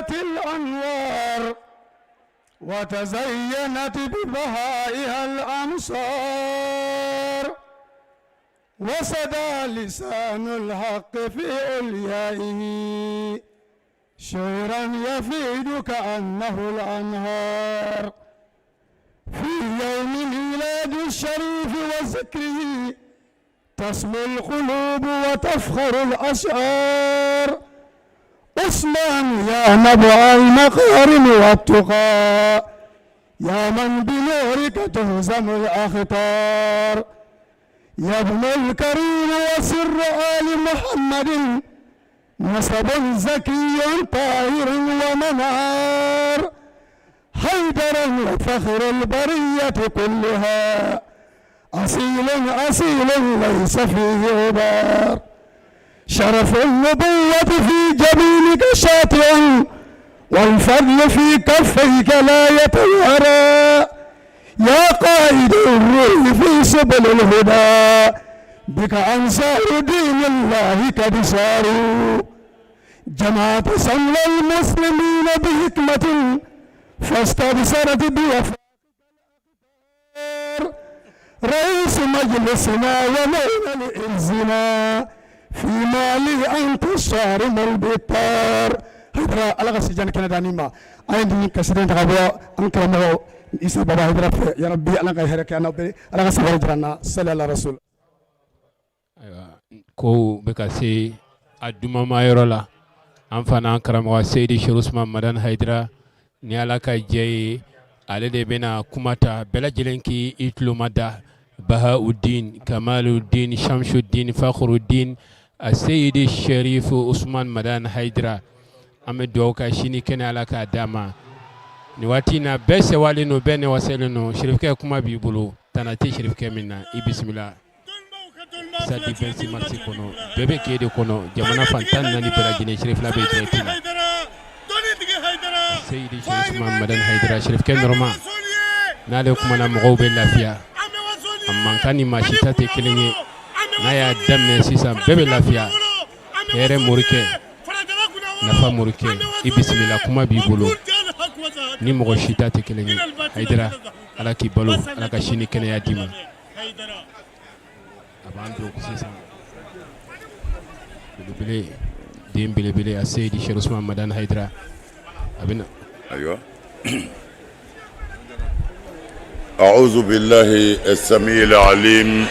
تشرقت الأنوار وتزينت ببهائها الأمصار وصدى لسان الحق في عليائه شعرا يفيد كأنه الأنهار في يوم ميلاد الشريف وذكره تسمو القلوب وتفخر الأشعار عثمان يا نبع المقارم والتقى يا من بنورك تهزم الأخطار يا ابن الكريم وسر آل محمد نسب زكي طاهر ومنار حيدر وفخر البرية كلها أصيل أصيل ليس فيه غبار شرف النبوة في جبينك شاطئ والفضل في كفيك لا يتوارى يا قائد الروح في سبل الهدى بك أنصار دين الله قد ساروا جمعت شمل المسلمين بحكمة فاستبصرت بوفاء رئيس مجلسنا ومولى لإرزنا في مالي أنت الصارم البطار Hayidara Ala ka sijan kɛnɛ d'an ma an ye nin kasida in ta ka bɔ an karamɔgɔ Isa Baba Hayidara fɛ yarabi Ala ka hɛrɛ kɛ an n'aw bɛɛ Ala ka sabali jira an na sali ala rasul Ayiwa kow bɛ ka se a dumama yɔrɔ la an fana karamɔgɔ Seyidi Sɛki Usumani Madani Hayidara ni Ala ka jɛ ye ale de bɛna kuma ta bɛɛ lajɛlen k'i i tuloma da Bahawudin Kamaludin Shamsudin Fakhrudin a Seyidi Sɛrifu Usumani Madani Hayidara an bɛ dugawu ka sini kɛnɛ Ala k'a d'a ma nin waati in na bɛɛ sewalen don bɛɛ newaselen don Serifukɛ kuma b'i bolo tana tɛ Serifukɛ min na i bisimila stade 26 mars kɔnɔ bɛɛ bɛ k'e de kɔnɔ jamana fan 14 bɛɛ lajɛlen Serifula bɛ direct la Seyidi Sɛki Usumani Madani Hayidara Serifukɛ nɔrɔma n'ale kumana mɔgɔw bɛ lafiya a mankan ni maa si ta tɛ kelen ye n'a y'a daminɛ sisan bɛɛ bɛ lafiya hɛrɛ morikɛ nafa morikɛ i bisimila kuma b'i bolo ni mɔgɔ si ta tɛ kelen ye Hayidara Ala k'i balo Ala ka sini kɛnɛya d'i ma a b'an don sisan belebele den belebele a Seyidi Sɛki Usumani Madani Hayidara a bɛ na ayiwa أعوذ بالله السميع العليم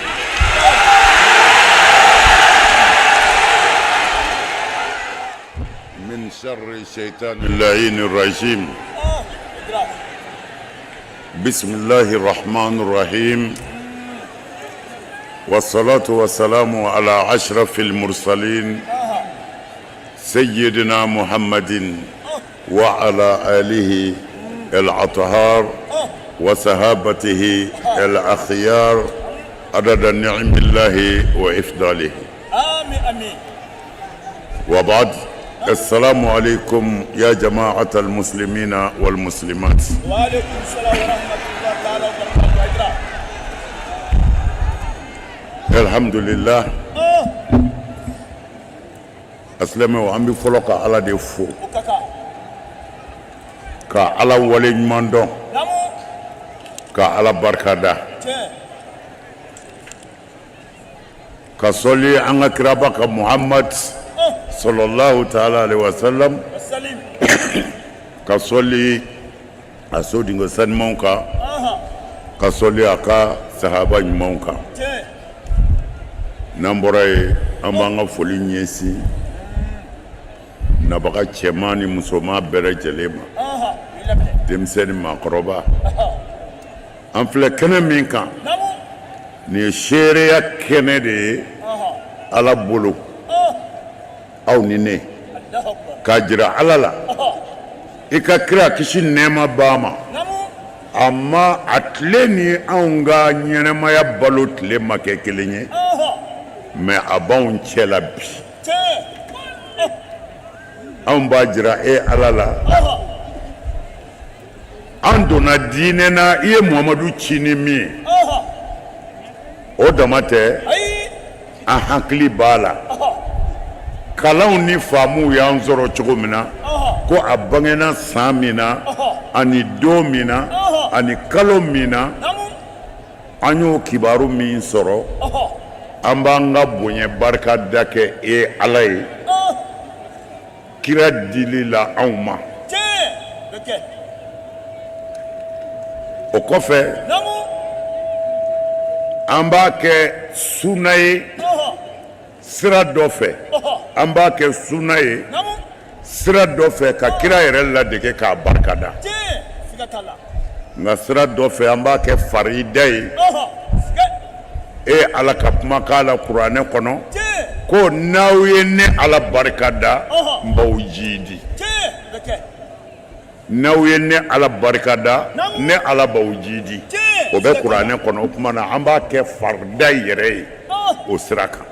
من شر الشيطان اللعين الرجيم بسم الله الرحمن الرحيم والصلاة والسلام على أشرف المرسلين سيدنا محمد وعلى آله الأطهار وصحابته الأخيار عدد نعم الله وإفضاله آمين آمين وبعد السلام عليكم يا جماعة المسلمين والمسلمات وعليكم السلام ورحمة الله تعالى وبركاته الحمد لله Alisilamɛw an bɛ fɔlɔ ka Ala de fo ka Ala waleɲuman dɔn ka Ala barika da ka sɔli an ka kiraba kan Muhamad salalahu taala alehi wasalam ka sɔli a sodenkɛ sanumanw kan ka sɔli a ka sahaba ɲumanw kan n'an bɔra yen an b'an ka foli ɲɛsin nabaga cɛman ni musoman bɛɛ lajɛlen ma denmisɛn ni maakɔrɔba an filɛ kɛnɛ min kan nin ye seereya kɛnɛ de ye Ala bolo aw ni ne k'a jira Ala la i ka kira kisi nɛɛma b'a ma a ma a tile ni anw ka ɲɛnamaya balo tile ma kɛ kelen ye mais a b'anw cɛ la bi anw b'a jira e Ala la an donna diinɛ na i ye Muhamadu ci ni min ye o dama tɛ an hakili b'a la kalanw ni faamuw y'an sɔrɔ cogo min na Ko a bangena san min na ani don min na ani kalo min na, an y'o kibaru min sɔrɔ, an b'an ka bonya barika da kɛ e Ala ye kira dili la anw ma. O kɔfɛ, an b'a kɛ suna ye sira dɔ fɛ, an b'a kɛ suna ye sira dɔ fɛ ka kira yɛrɛ ladege k'a barika da. Nka sira dɔ fɛ, an b'a kɛ farida ye e Ala ka kumakan la kuranɛ kɔnɔ ko n'aw ye ne Ala barika da, n b'aw jiidi. N'aw ye ne Ala barika da, ne Ala b'aw jiidi. O bɛ kuranɛ kɔnɔ. O tuma na, an b'a kɛ farida yɛrɛ ye o sira kan,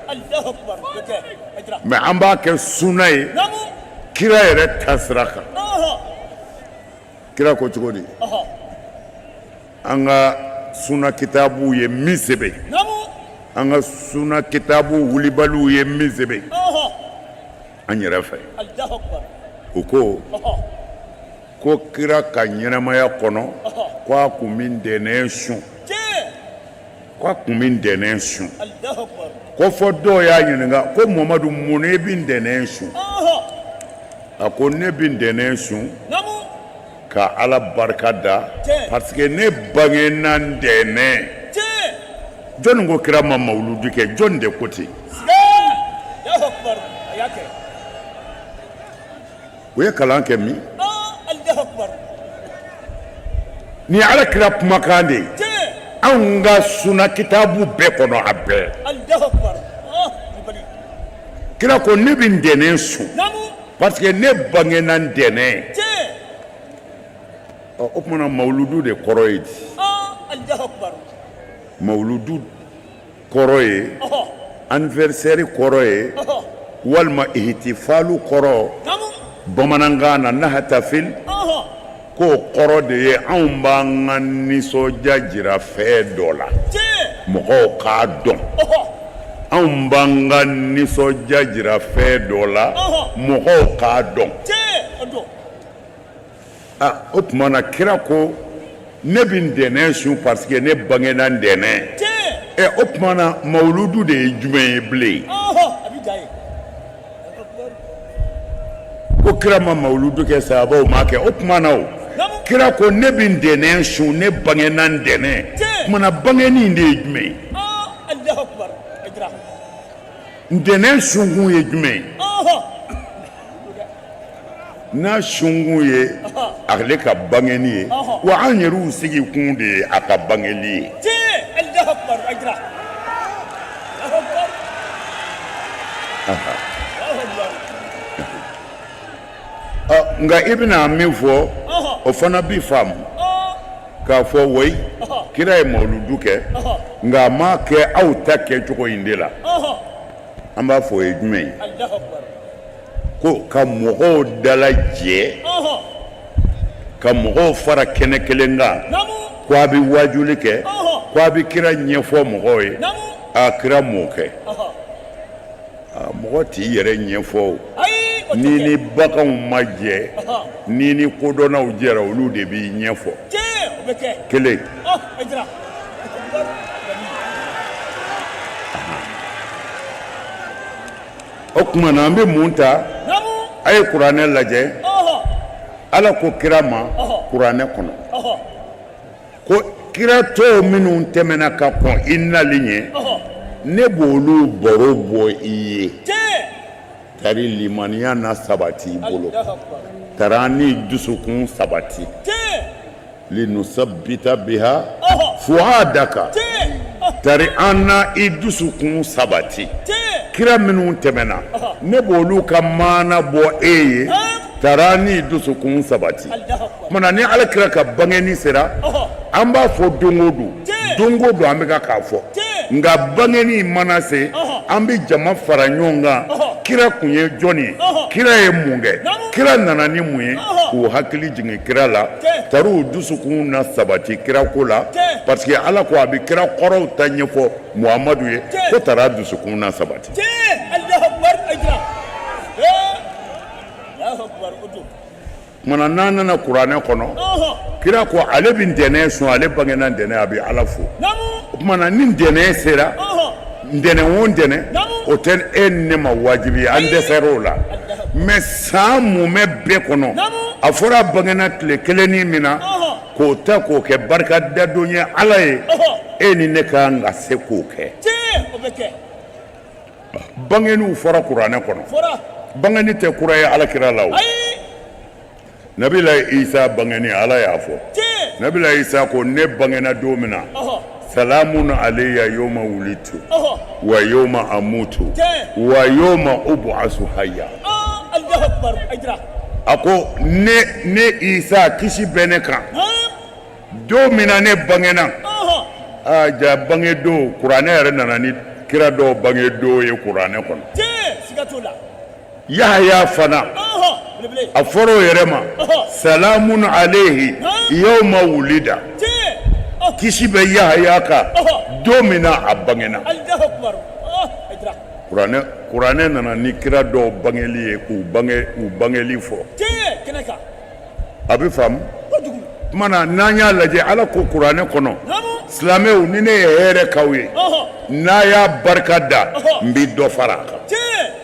mais an b'a kɛ suna ye kira yɛrɛ ta sira kan. Kira ko cogo di? An ka suna kitabu ye min sɛbɛn, an ka suna kitabu wulibaliw ye min sɛbɛn an yɛrɛ fɛ, u ko ko kira ka ɲɛnamaya kɔnɔ, ko a kun bɛ ntɛnɛn sun, ko a kun bɛ ntɛnɛn sun, ko fɔ dɔw y'a ɲininka ko Mamadu, mun na i bɛ ntɛnɛn sun? A ko ne bɛ ntɛnɛn sun ka Ala barika da parce que ne bangena ntɛnɛn. Jɔnni ko kira ma mawuludu kɛ? Jɔnni de ko ten? U ye kalan kɛ min? Nin ye Ala kira kumakan de ye anw ka suna kitabu bɛɛ kɔnɔ, a bɛɛ. Kira ko ne bɛ ntɛnɛn sun parce que ne bangena ntɛnɛn. Ɔ, o tuma na, mawuludu de kɔrɔ ye di? Mawuludu kɔrɔ ye, anniversaire kɔrɔ ye, walima ihtifalu kɔrɔ bamanankan na, nahatafil, k'o kɔrɔ de ye anw b'an ka nisɔndiya jira fɛn dɔ la mɔgɔw k'a dɔn. Anw b'an ka nisɔndiya jira fɛn dɔ la mɔgɔw k'a dɔn. Aa, o tuma na, kira ko ne bɛ ntɛnɛn sun parce que ne bangena ntɛnɛn. Ɛ, o tuma na, mawuludu de ye jumɛn ye bilen? Ko kira ma mawuludu kɛ, sahabaw m'a kɛ. O tuma na, o kira ko ne bɛ ntɛnɛn sun, ne bangena ntɛnɛn. Tuma na, bangeni in de ye jumɛn ye? Ntɛnɛn sunkun ye jumɛn ye? N'a sunkun ye ale ka bangeni ye, wa an yɛrɛw sigikun de ye a ka bangeli ye. Nka i bɛna min fɔ, o fana bi faamu k'a fɔ wayi, kira ye mawuludu kɛ, nka a m'a kɛ aw ta kɛcogo in de la. An b'a fɔ o ye jumɛn ye? Ko ka mɔgɔw dalajɛ, ka mɔgɔw fara kɛnɛ kelen kan, ko a bɛ wajuli kɛ, ko a bɛ kira ɲɛfɔ mɔgɔw ye. A kira m'o kɛ. Mɔgɔ t'i yɛrɛ ɲɛfɔ o. Ni ni baganw ma jɛ, ni ni kodɔnnaw jɛra, olu de b'i ɲɛfɔ. Kelen. O tuma na, an bɛ mun ta? A ye kuranɛ lajɛ. Ala ko kira ma kuranɛ kɔnɔ ko kira tɔw minnu tɛmɛna ka kɔn i nali ɲɛ, ne b'olu baro bɔ i ye tari limaniya na sabati i bolo, tari ni dusukun sabati, linusabbita biha fuadaka, tari an na i dusukun sabati. Kira minnu tɛmɛna, ne b'olu ka maana bɔ e ye tari ni dusukun sabati. Tuma ni ala kira ka bangeni sera, an b'a fɔ don o don, don o don an bɛ k'a fɔ. Nka bangeni mana se, an bɛ jama fara ɲɔgɔn kan. Kira kun ye jɔn ye? Kira ye mun kɛ? Kira nana ni mun ye? K'u hakili jigin kira la, tari u dusukun na sabati kira ko la, parce que Ala ko a bɛ kira kɔrɔw ta ɲɛfɔ Muhamadu ye ko tari a dusukun na sabati. Tuma na n'an nana kuranɛ kɔnɔ, kira ko ale bɛ ntɛnɛn sun, ale bangena ntɛnɛn, a bɛ Ala fo. O tuma na ni ntɛnɛn sera, ntɛnɛn o ntɛnɛn, o tɛ e ni ne ma wajibi ye, an dɛsɛra o la. Mais san mumɛ bɛɛ kɔnɔ, a fɔra a bangena tile kelennin min na, k'o ta k'o kɛ barikadadon ye Ala ye, e ni ne ka kan ka se k'o kɛ. Bangeniw fɔra kuranɛ kɔnɔ, bangeni tɛ kura ye ala kira la o. Nabila Isa bangeni, Ala y'a fɔ. Nabila Isa ko ne bangena don min na, salamun alayya yawma wulitu wa yawma amutu wa yawma ubu'asu hayya. A ko ne Isa, kisi bɛ ne kan don min na ne bangena. Aa ja, bange don, kuranɛ yɛrɛ nana ni kira dɔw bange don ye kuranɛ kɔnɔ. Yahaya fana, a fɔra o yɛrɛ ma salamun alayhi yawma wulida, kisi bɛ Yahaya kan don min na a bangena. Kuranɛ nana ni kira dɔw bangeli ye, k'u bange, u bangeli fɔ. A bɛ faamu tuma na n'an y'a lajɛ, Ala ko kuranɛ kɔnɔ, silamɛw, ni ne ye hɛrɛ k'aw ye, n'a y'a barika da, n bɛ dɔ fara a kan.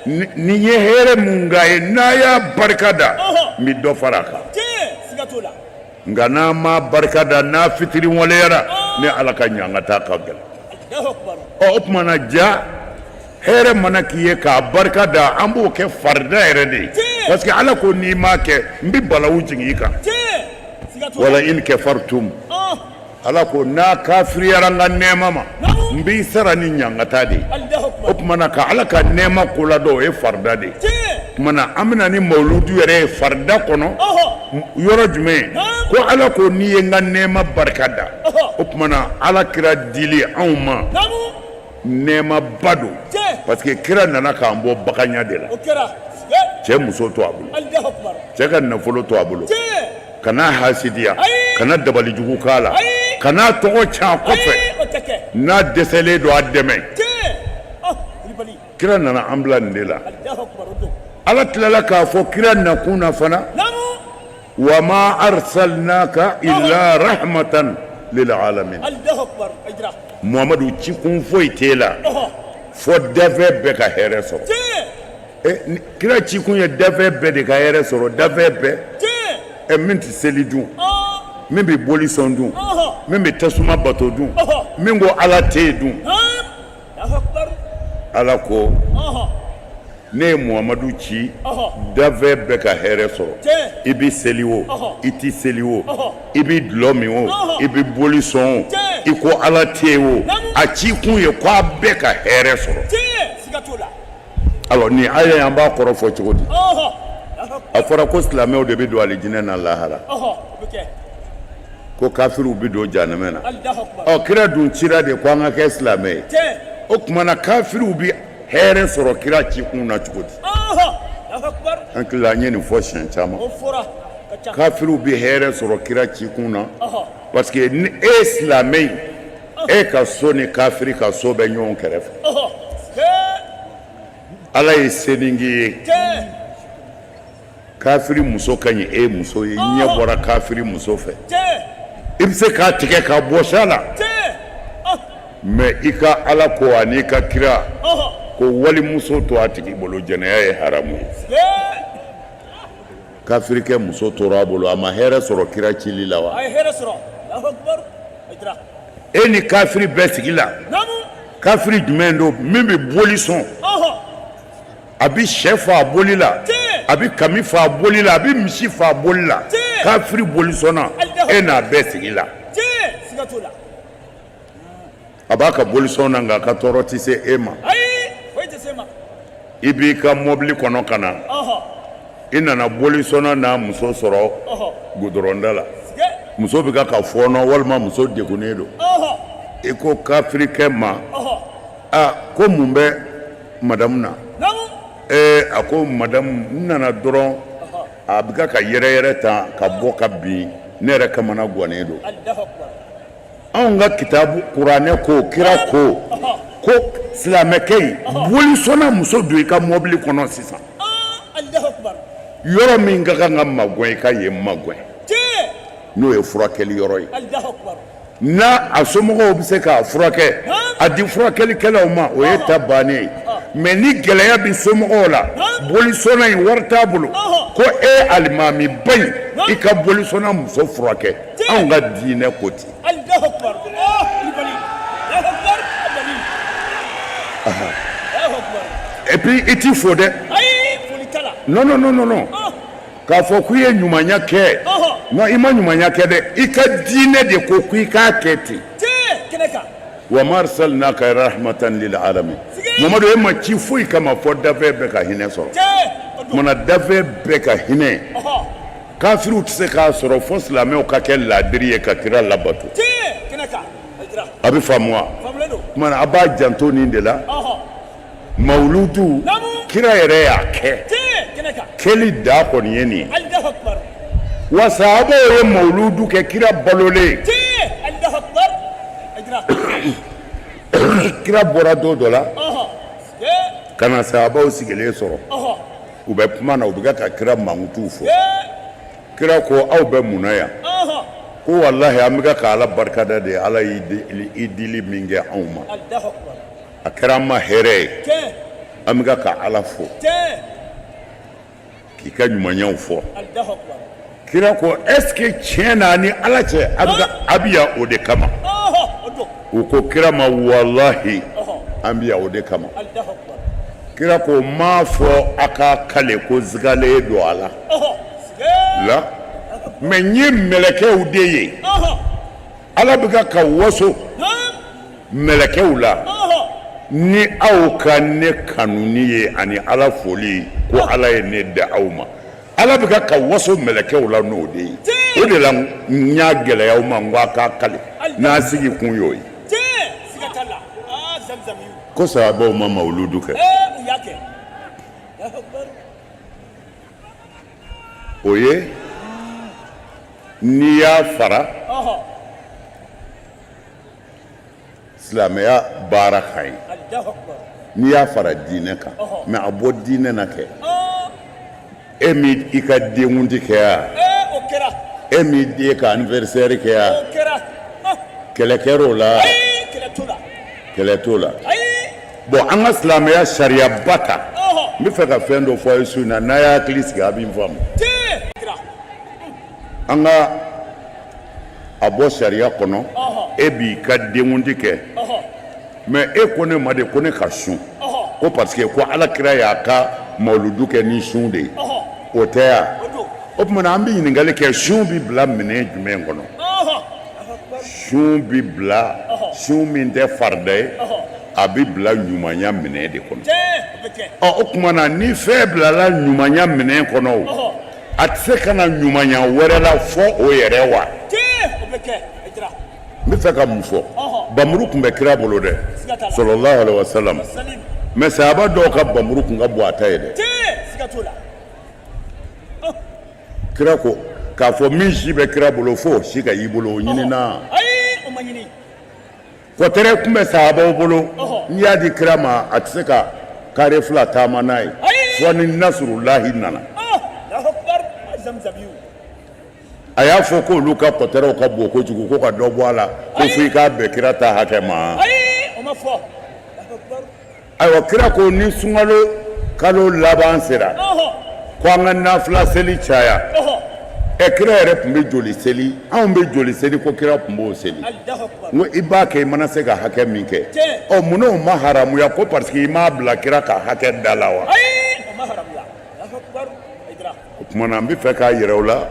Ni n ye hɛrɛ mun k'a ye, n'a y'a barika da, n bɛ dɔ fara a kan. Nka n'a ma barika da, n'a fitiriwaleyara, ne Ala ka ɲangata ka gɛlɛn. Ɔ, o tuma na ja, hɛrɛ mana k'i ye k'a barika da, an b'o kɛ farida yɛrɛ de ye, parce que Ala ko n'i m'a kɛ, n bɛ balawu jigin i kan. Wala in kafartum, Ala ko n'a kafiriyara n ka nɛɛma ma, n b'i sara ni ɲangata de ye. O tuma na ka Ala ka nɛɛma ko ladɔn, o ye farida de ye. Tuma na an bɛna ni mawuludu yɛrɛ ye farida kɔnɔ yɔrɔ jumɛn? Ko Ala ko n'i ye n ka nɛɛma barika da. O tuma na Ala kira dili anw ma, nɛɛmaba don, parce que kira nana k'an bɔ baganya de la. Cɛ muso to a bolo, cɛ ka nafolo to a bolo, kana hasidiya, kana dabalijugu k'a la, kana tɔgɔ tiɲɛ a kɔfɛ. N'a dɛsɛlen don, a dɛmɛ. Kira nana an bila nin de la. Ala tilala k'a fɔ kira nakun na fana, wa ma arsalnaka illa rahmatan lil alamin. Muhamadu, cikun foyi t'e la fo dafɛn bɛɛ ka hɛrɛ sɔrɔ. Kira cikun ye dafɛn bɛɛ de ka hɛrɛ sɔrɔ, dafɛn bɛɛ. Ɛ, min tɛ seli dun, min bɛ boli sɔn dun, min bɛ tasuma bato dun, min ko Ala tɛ yen dun, Ala ko ne ye Muhamadu ci dafɛn bɛɛ ka hɛrɛ sɔrɔ. I bɛ seli o, i tɛ seli o, i bɛ dulɔ min o, i bɛ boli sɔn o, i ko Ala tɛ yen o, a cikun ye ko a bɛɛ ka hɛrɛ sɔrɔ. Alors, nin aya in, an b'a kɔrɔ fɔ cogo di? A fɔra ko silamɛw de bɛ don alijinɛ na lahara, ko kafiriw bɛ don janɛmɛ na. Ɔ, kira dun cira de ko an ka kɛ silamɛ ye. O tuma na kafiriw bɛ hɛrɛ sɔrɔ kira cikun na cogo di? An hakili, an ye nin fɔ siɲɛ caman. Kafiriw bɛ hɛrɛ sɔrɔ kira cikun na parce que ni e ye silamɛ ye, e ka so ni kafiri ka so bɛ ɲɔgɔn kɛrɛfɛ. Ala ye se nin k'i ye, kafiri muso ka ɲi e muso ye, ɲɛ bɔra kafiri muso fɛ, i bɛ se k'a tigɛ k'a bɔsi a la, mais i ka Ala ko ani i ka kira ko walimuso to a tigi bolo, jɛnɛya ye haramu ye. Kafirikɛ muso tora a bolo, a ma hɛrɛ sɔrɔ kira cili la wa? E ni kafiri bɛɛ sigi la. Kafiri jumɛn don min bɛ boli sɔn? A bɛ sɛ faa boli la, a bɛ kami faa boli la, a bɛ misi faa boli la. Kafiri bolisɔnna, e n'a bɛɛ sigi la. A b'a ka bolisɔn na, nka a ka tɔɔrɔ tɛ se e ma. I b'i ka mɔbili kɔnɔ ka na, i nana bolisɔnna n'a muso sɔrɔ gudɔrɔnda la. Muso bɛ ka fɔɔnɔ walima muso degunnen don. I ko kafirikɛ ma, aa, ko mun bɛ madamu na? Ee, a ko madamu, n nana dɔrɔn, a bɛ ka yɛrɛyɛrɛ tan ka bɔ ka bin, ne yɛrɛ kamana gannen don. Anw ka kitabu kuranɛ ko, kira ko ko silamɛkɛ in, bolisɔnna muso don i ka mɔbili kɔnɔ sisan. Yɔrɔ min ka kan ka magɛn, i ka yen magɛn, n'o ye furakɛli yɔrɔ ye. N'a a somɔgɔw bɛ se k'a furakɛ, a di furakɛlikɛlaw ma, o ye ta bannen ye. Mais ni gɛlɛya bɛ somɔgɔw la, bolisɔnna in wari t'a bolo, ko e alimamiba in, i ka bolisɔnna muso furakɛ. Anw ka diinɛ ko ten. Et puis i ti fo dɛ. Non, non, non, non, k'a fɔ k'i ye ɲumanya kɛ, non, i ma ɲumanya kɛ dɛ. I ka diinɛ de ko k'i k'a kɛ ten. Wa ma arsalnaka rahmatan lil alamin. Mamadu, e ma ci foyi kama fɔ dafɛn bɛɛ ka hinɛ sɔrɔ. Kumana dafɛn bɛɛ ka hinɛ, kafiriw tɛ se k'a sɔrɔ fo silamɛw ka kɛ laadiri ye ka kira labato. A bɛ faamu wa? Kumana a b'a janto nin de la. Mawuludu, kira yɛrɛ y'a kɛ, kɛli da kɔni ye nin ye. Wa sahabaw ye mawuludu kɛ kira balolen. Kira bɔra don dɔ la ka na sahabaw sigilen sɔrɔ, u bɛ kuma na, u bɛ ka kira mankutuw fɔ. Kira ko: aw bɛ mun na yan? Ko walahi, an bɛ ka Ala barikada de ye. Ala y'i dili min kɛ anw ma, a kɛra an ma hɛrɛ ye. An bɛ ka Ala fo k'i ka ɲumanyaw fɔ. Kira ko: est-ce que tiɲɛ na ni Ala cɛ, a bɛ yan o de kama? U ko kira ma: walahi, an bɛ yan o de kama. Kira ko: m'a fɔ a ka kale ko sigalen don a la la, mais n ye mɛlɛkɛw de ye. Ala bɛ ka waso mɛlɛkɛw la ni aw ka ne kanuni ye ani Ala foli ko Ala ye ne da aw ma. Ala bɛ ka waso mɛlɛkɛw la n'o de ye. O de la n y'a gɛlɛya aw ma, n ko a k'a kale n'a sigi kun y'o ye. Ko sahabaw ma mawuludu kɛ, o ye n'i y'a fara silamɛya baara kan ye, n'i y'a fara diinɛ kan, mais a bɔ diinɛ na kɛ. E min i ka denkundi kɛ yan, e min den ka anniversaire kɛ yan, kɛlɛ kɛra o la? Kɛlɛ t'o la. Bon, an ka silamɛya sariyaba ta. N bɛ fɛ ka fɛn dɔ fɔ a ye su in na. N'a y'a hakili sigi, a bɛ n faamu. An ka a bɔ sariya kɔnɔ, e b'i ka denkundi kɛ, mais e ko ne ma de ko ne ka sun, ko parce que ko Ala kira y'a ka mawuludu kɛ ni sun de ye, o tɛ yan. O tuma na, an bɛ ɲininkali kɛ: sun bɛ bila minɛn jumɛn kɔnɔ? Sun bɛ bila, sun min tɛ farida ye, a bɛ bila ɲumanya minɛn de kɔnɔ. Ɔ, o tuma na, ni fɛn bilala ɲumanya minɛn kɔnɔ, o a tɛ se ka na ɲumanya wɛrɛ la fɔ o yɛrɛ wa? N bɛ fɛ ka mun fɔ? Bamuru tun bɛ kira bolo dɛ, sallallahu alaihi wasallam, mais sahaba dɔw ka bamuru tun ka bon a ta ye dɛ. Kira ko k'a fɔ min si bɛ kira bolo, fo si ka y'i bolo, o ɲinina. Kɔtɛrɛ tun bɛ sahabaw bolo. N'i y'a di kira ma, a tɛ se ka kare fila taama n'a ye fo ni nasurulahi nana. A y'a fɔ ko olu ka kɔtɛrɛw ka bon kojugu, ko ka dɔ bɔ a la, ko fo i k'a bɛn kira ta hakɛ ma. Ayiwa, kira ko ni sunkalo kalo laban sera, ko an ka nafila seli caya. Ɛ, kira yɛrɛ tun bɛ joli seli? Anw bɛ joli seli? Ko kira tun b'o seli. N ko i b'a kɛ, i mana se ka hakɛ min kɛ. Ɔ, munna o ma haramuya? Ko parce que i m'a bila kira ka hakɛ da la wa? O tuma na, n bɛ fɛ k'a yira u la,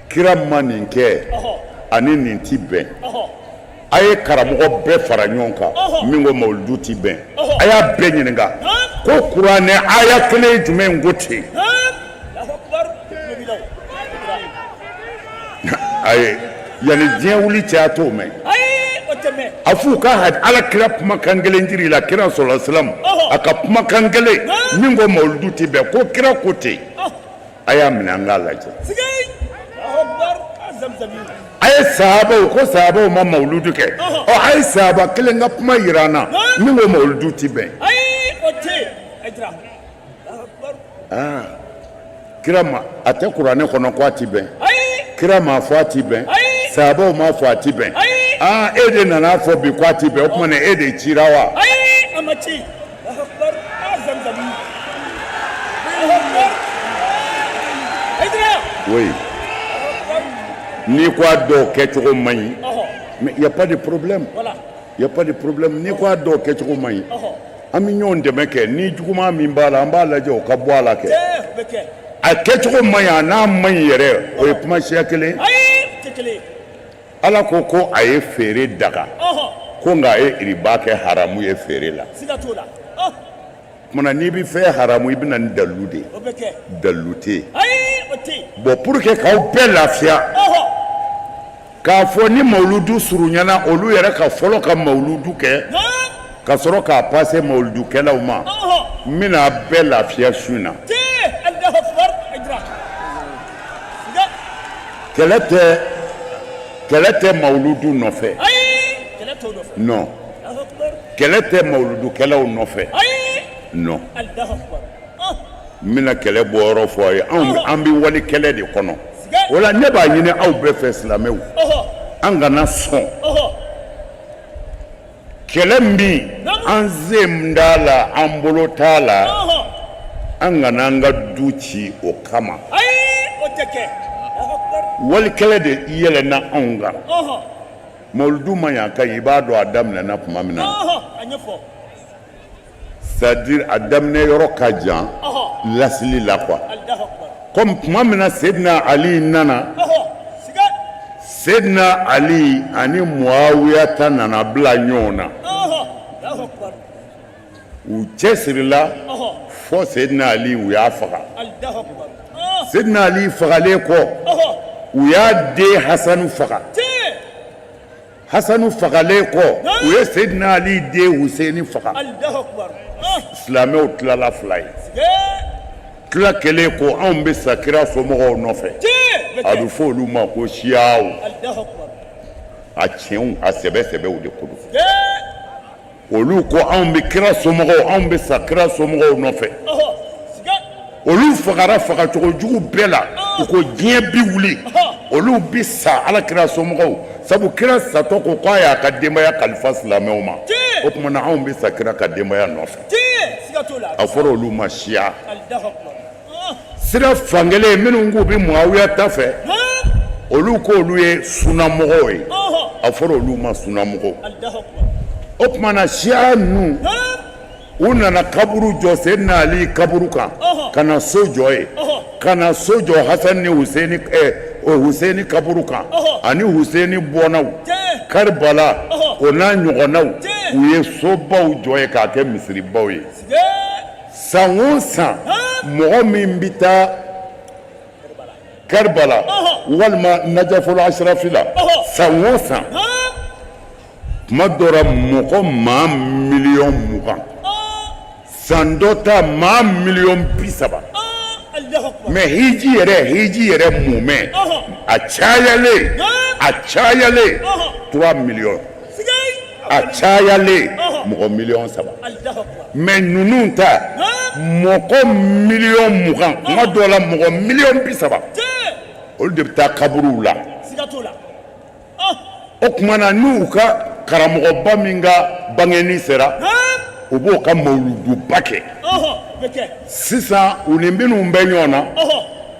kira ma nin kɛ ani nin ti bɛn. A ye karamɔgɔ bɛɛ fara ɲɔgɔn kan min ko mawuludu ti bɛn, a y'a bɛɛ ɲininka ko kuranɛ aya kelen jumɛn ko ten. Ayi, yanni diɲɛ wuli cɛ, a t'o mɛn. A f'u ka Ala kira kumakan kelen jiri la, kira sɔrɔ silam a ka kumakan kelen min ko mawuludu ti bɛn, ko kira ko ten. A y'a minɛ, an k'a lajɛ. A ye sahabaw ko sahabaw ma mawuludu kɛ. Ɔ, a ye sahaba kelen ka kuma yira an na min ko mawuludu ti bɛn. Aa. Kira ma a tɛ kuranɛ kɔnɔ ko a ti bɛn. Kira m'a fɔ a ti bɛn. Sahabaw m'a fɔ a ti bɛn. Aa e de nana fɔ bi ko a ti bɛn, o tuma na e de cira wa? Ayi, a ma ci. Akbar. Ah, Zamzami. Akbar. Hayidara. Oui. N'i ko a dɔw kɛcogo man ɲi, mais y a pas de problème. Voilà. Y a pas de problème. N'i ko a dɔw kɛcogo man ɲi, an bɛ ɲɔgɔn dɛmɛ kɛ, ni juguman min b'a la, an b'a lajɛ o ka bɔ a la kɛ. Tiɲɛ bɛ kɛ. A kɛcogo man ɲi, a n'a man ɲi yɛrɛ, o ye kuma siya kelen. Ayi, o tɛ kelen ye. Ala ko ko a ye feere daga, ko nka a ye iriba kɛ haramu ye feere la. Siga t'o la. Tuma n'i bɛ fɛn haramu, i bɛ na ni dalilu de ye. O bɛ kɛ. Dalilu tɛ yen. Ayi, o tɛ yen. Bon, pour que k'aw bɛɛ lafiya, k'a fɔ ni mawuludu surunyana, olu yɛrɛ ka fɔlɔ ka mawuludu kɛ ka sɔrɔ k'a pase mawuludukɛlaw ma, n bɛna bɛɛ lafiya su in na. Alahu akbar. Hayidara. Siga. Kɛlɛ tɛ mawuludu nɔfɛ. Ayi, kɛlɛ t'o nɔfɛ. Non. Alahu akbar. Kɛlɛ tɛ mawuludukɛlaw nɔfɛ. Ayi. Non. Alahu akbar. N bɛna kɛlɛ bɔyɔrɔ fɔ aw ye. Anw, an bɛ wali kɛlɛ de kɔnɔ. O la, ne b'a ɲini aw bɛɛ fɛ, silamɛw, an kana sɔn kɛlɛ min an sen t'a la, an bolo t'a la, an kana an ka du ci o kama. Ayi, o tɛ kɛ. Wali kɛlɛ de yɛlɛnna anw kan. Mawuludu ma ɲi, a ka ɲi, i b'a dɔn a daminɛna tuma min na, A ɲɛfɔ. C'est-à-dire a daminɛ yɔrɔ ka jan lasili la quoi. Alahu akbar. Comme tuma min na Seydina Ali nana, Siga. Seydina Ali ani Muawiya ta nana bila ɲɔgɔn na. Alahu akbar. U cɛsirila fɔ Seydina Ali, u y'a faga. Alahu akbar. Seydina Ali fagalen kɔ, u y'a den Hasanu faga. Tiɲɛ. Hasanu fagalen kɔ, u ye Seydina Ali den Huseni faga. Alahu akbar. Silamɛw tilala fila ye. Siga. Tila kelen ko anw bɛ sa kira somɔgɔw nɔfɛ. Tiɲɛ. A bɛ fɔ olu ma ko siyaw. Alahu akbar. A tiɲɛw, a sɛbɛ sɛbɛw de ko don. Tiɲɛ. Olu ko anw bɛ kira somɔgɔw, anw bɛ sa kira somɔgɔw nɔfɛ. Siga. Olu fagara fagacogo jugu bɛɛ la. U ko diɲɛ bi wuli, olu bi sa ala kira somɔgɔw, sabu kira satɔ ko k'a y'a ka denbaya kalifa silamɛw ma. O tuma na, anw bɛ sa kira ka denbaya nɔfɛ. Tiɲɛ. Siga t'o la. A fɔra olu ma siya. Alahu akbar. Sira fankelen, minnu k'u bɛ Muawiya ta fɛ, olu ko olu ye sunamɔgɔw ye. A fɔra olu ma sunamɔgɔw. Alahu akbar. O tuma na, siya ninnu, u nana kaburu jɔ Seydina Ali kaburu kan, ka na so jɔ yen, ka na so jɔ Hasan ni Huseni, Huseni kaburu kan ani Huseni bɔnnaw Karibala, o n'a ɲɔgɔnnaw. U ye sobaw jɔ yen k'a kɛ misiribaw ye. San o san, mɔgɔ min bɛ taa Karibala walima Najafolo Asirafi la, san o san, tuma dɔ la mɔgɔ maa 20 miliyɔn, san dɔ ta maa 30 miliyɔn. Alahu akbar. Mais hiji yɛrɛ mumɛ, a cayalen 3 millions, Siga. a cayalen mɔgɔ 3 miliyɔn. Alahu akbar. Mais ninnu ta, mɔgɔ 20 miliyɔn, tuma dɔw la mɔgɔ 30 miliyɔn, Tiɲɛ. olu de bɛ taa kaburuw la. Siga t'o la. O tuma na, n'u ka karamɔgɔba min ka bangeni sera, u b'o ka mawuluduba kɛ. O bɛ kɛ. Sisan, u ni minnu bɛ ɲɔgɔn na,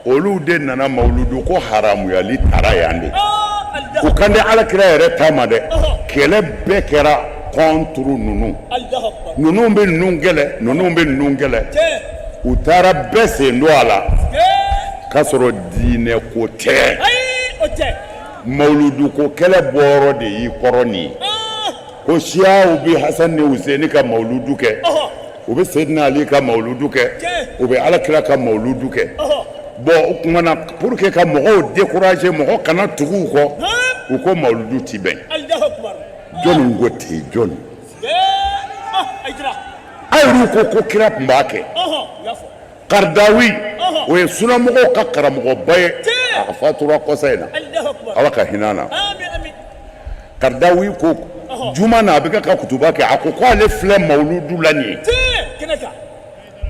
olu de nana mawuludu ko haramuyali tara yan de. Alahu. U kan tɛ ala kira yɛrɛ ta ma dɛ. Kɛlɛ bɛɛ kɛra contre ninnu. Alahu akbar. Ninnu bɛ ninnu kɛlɛ, ninnu bɛ ninnu kɛlɛ. Tiɲɛ. U taara bɛɛ sen don a la Tiɲɛ. k'a sɔrɔ diinɛ ko tɛ. Ayi, o tɛ. Mawuludu ko kɛlɛ bɔyɔrɔ de y'i kɔrɔ nin ye, ko siyaw bɛ Hasan ni Huseni ka mawuludu kɛ, u bɛ Seydina Ali ka mawuludu kɛ, u bɛ alakira ka mawuludu kɛ. Bon, o tuma na, pour que ka mɔgɔw décourager, mɔgɔ kana tugu u kɔ, u ko mawuludu ti bɛn. Alahu akbar. Jɔnni ko ten? Jɔnni? Siga. Hayidara. A yɛrɛw ko ko kira tun b'a kɛ. U y'a fɔ. Karidawi, o ye sunamɔgɔw ka karamɔgɔba ye, a fatura kɔsa in na. Alahu akbar. Ala ka hinɛ a na. Amin, amin. Karidawi ko juma na, a bɛ kɛ ka kutuba kɛ, a ko ko ale filɛ mawuludu la nin ye, Tiɲɛ. Kɛnɛ kan.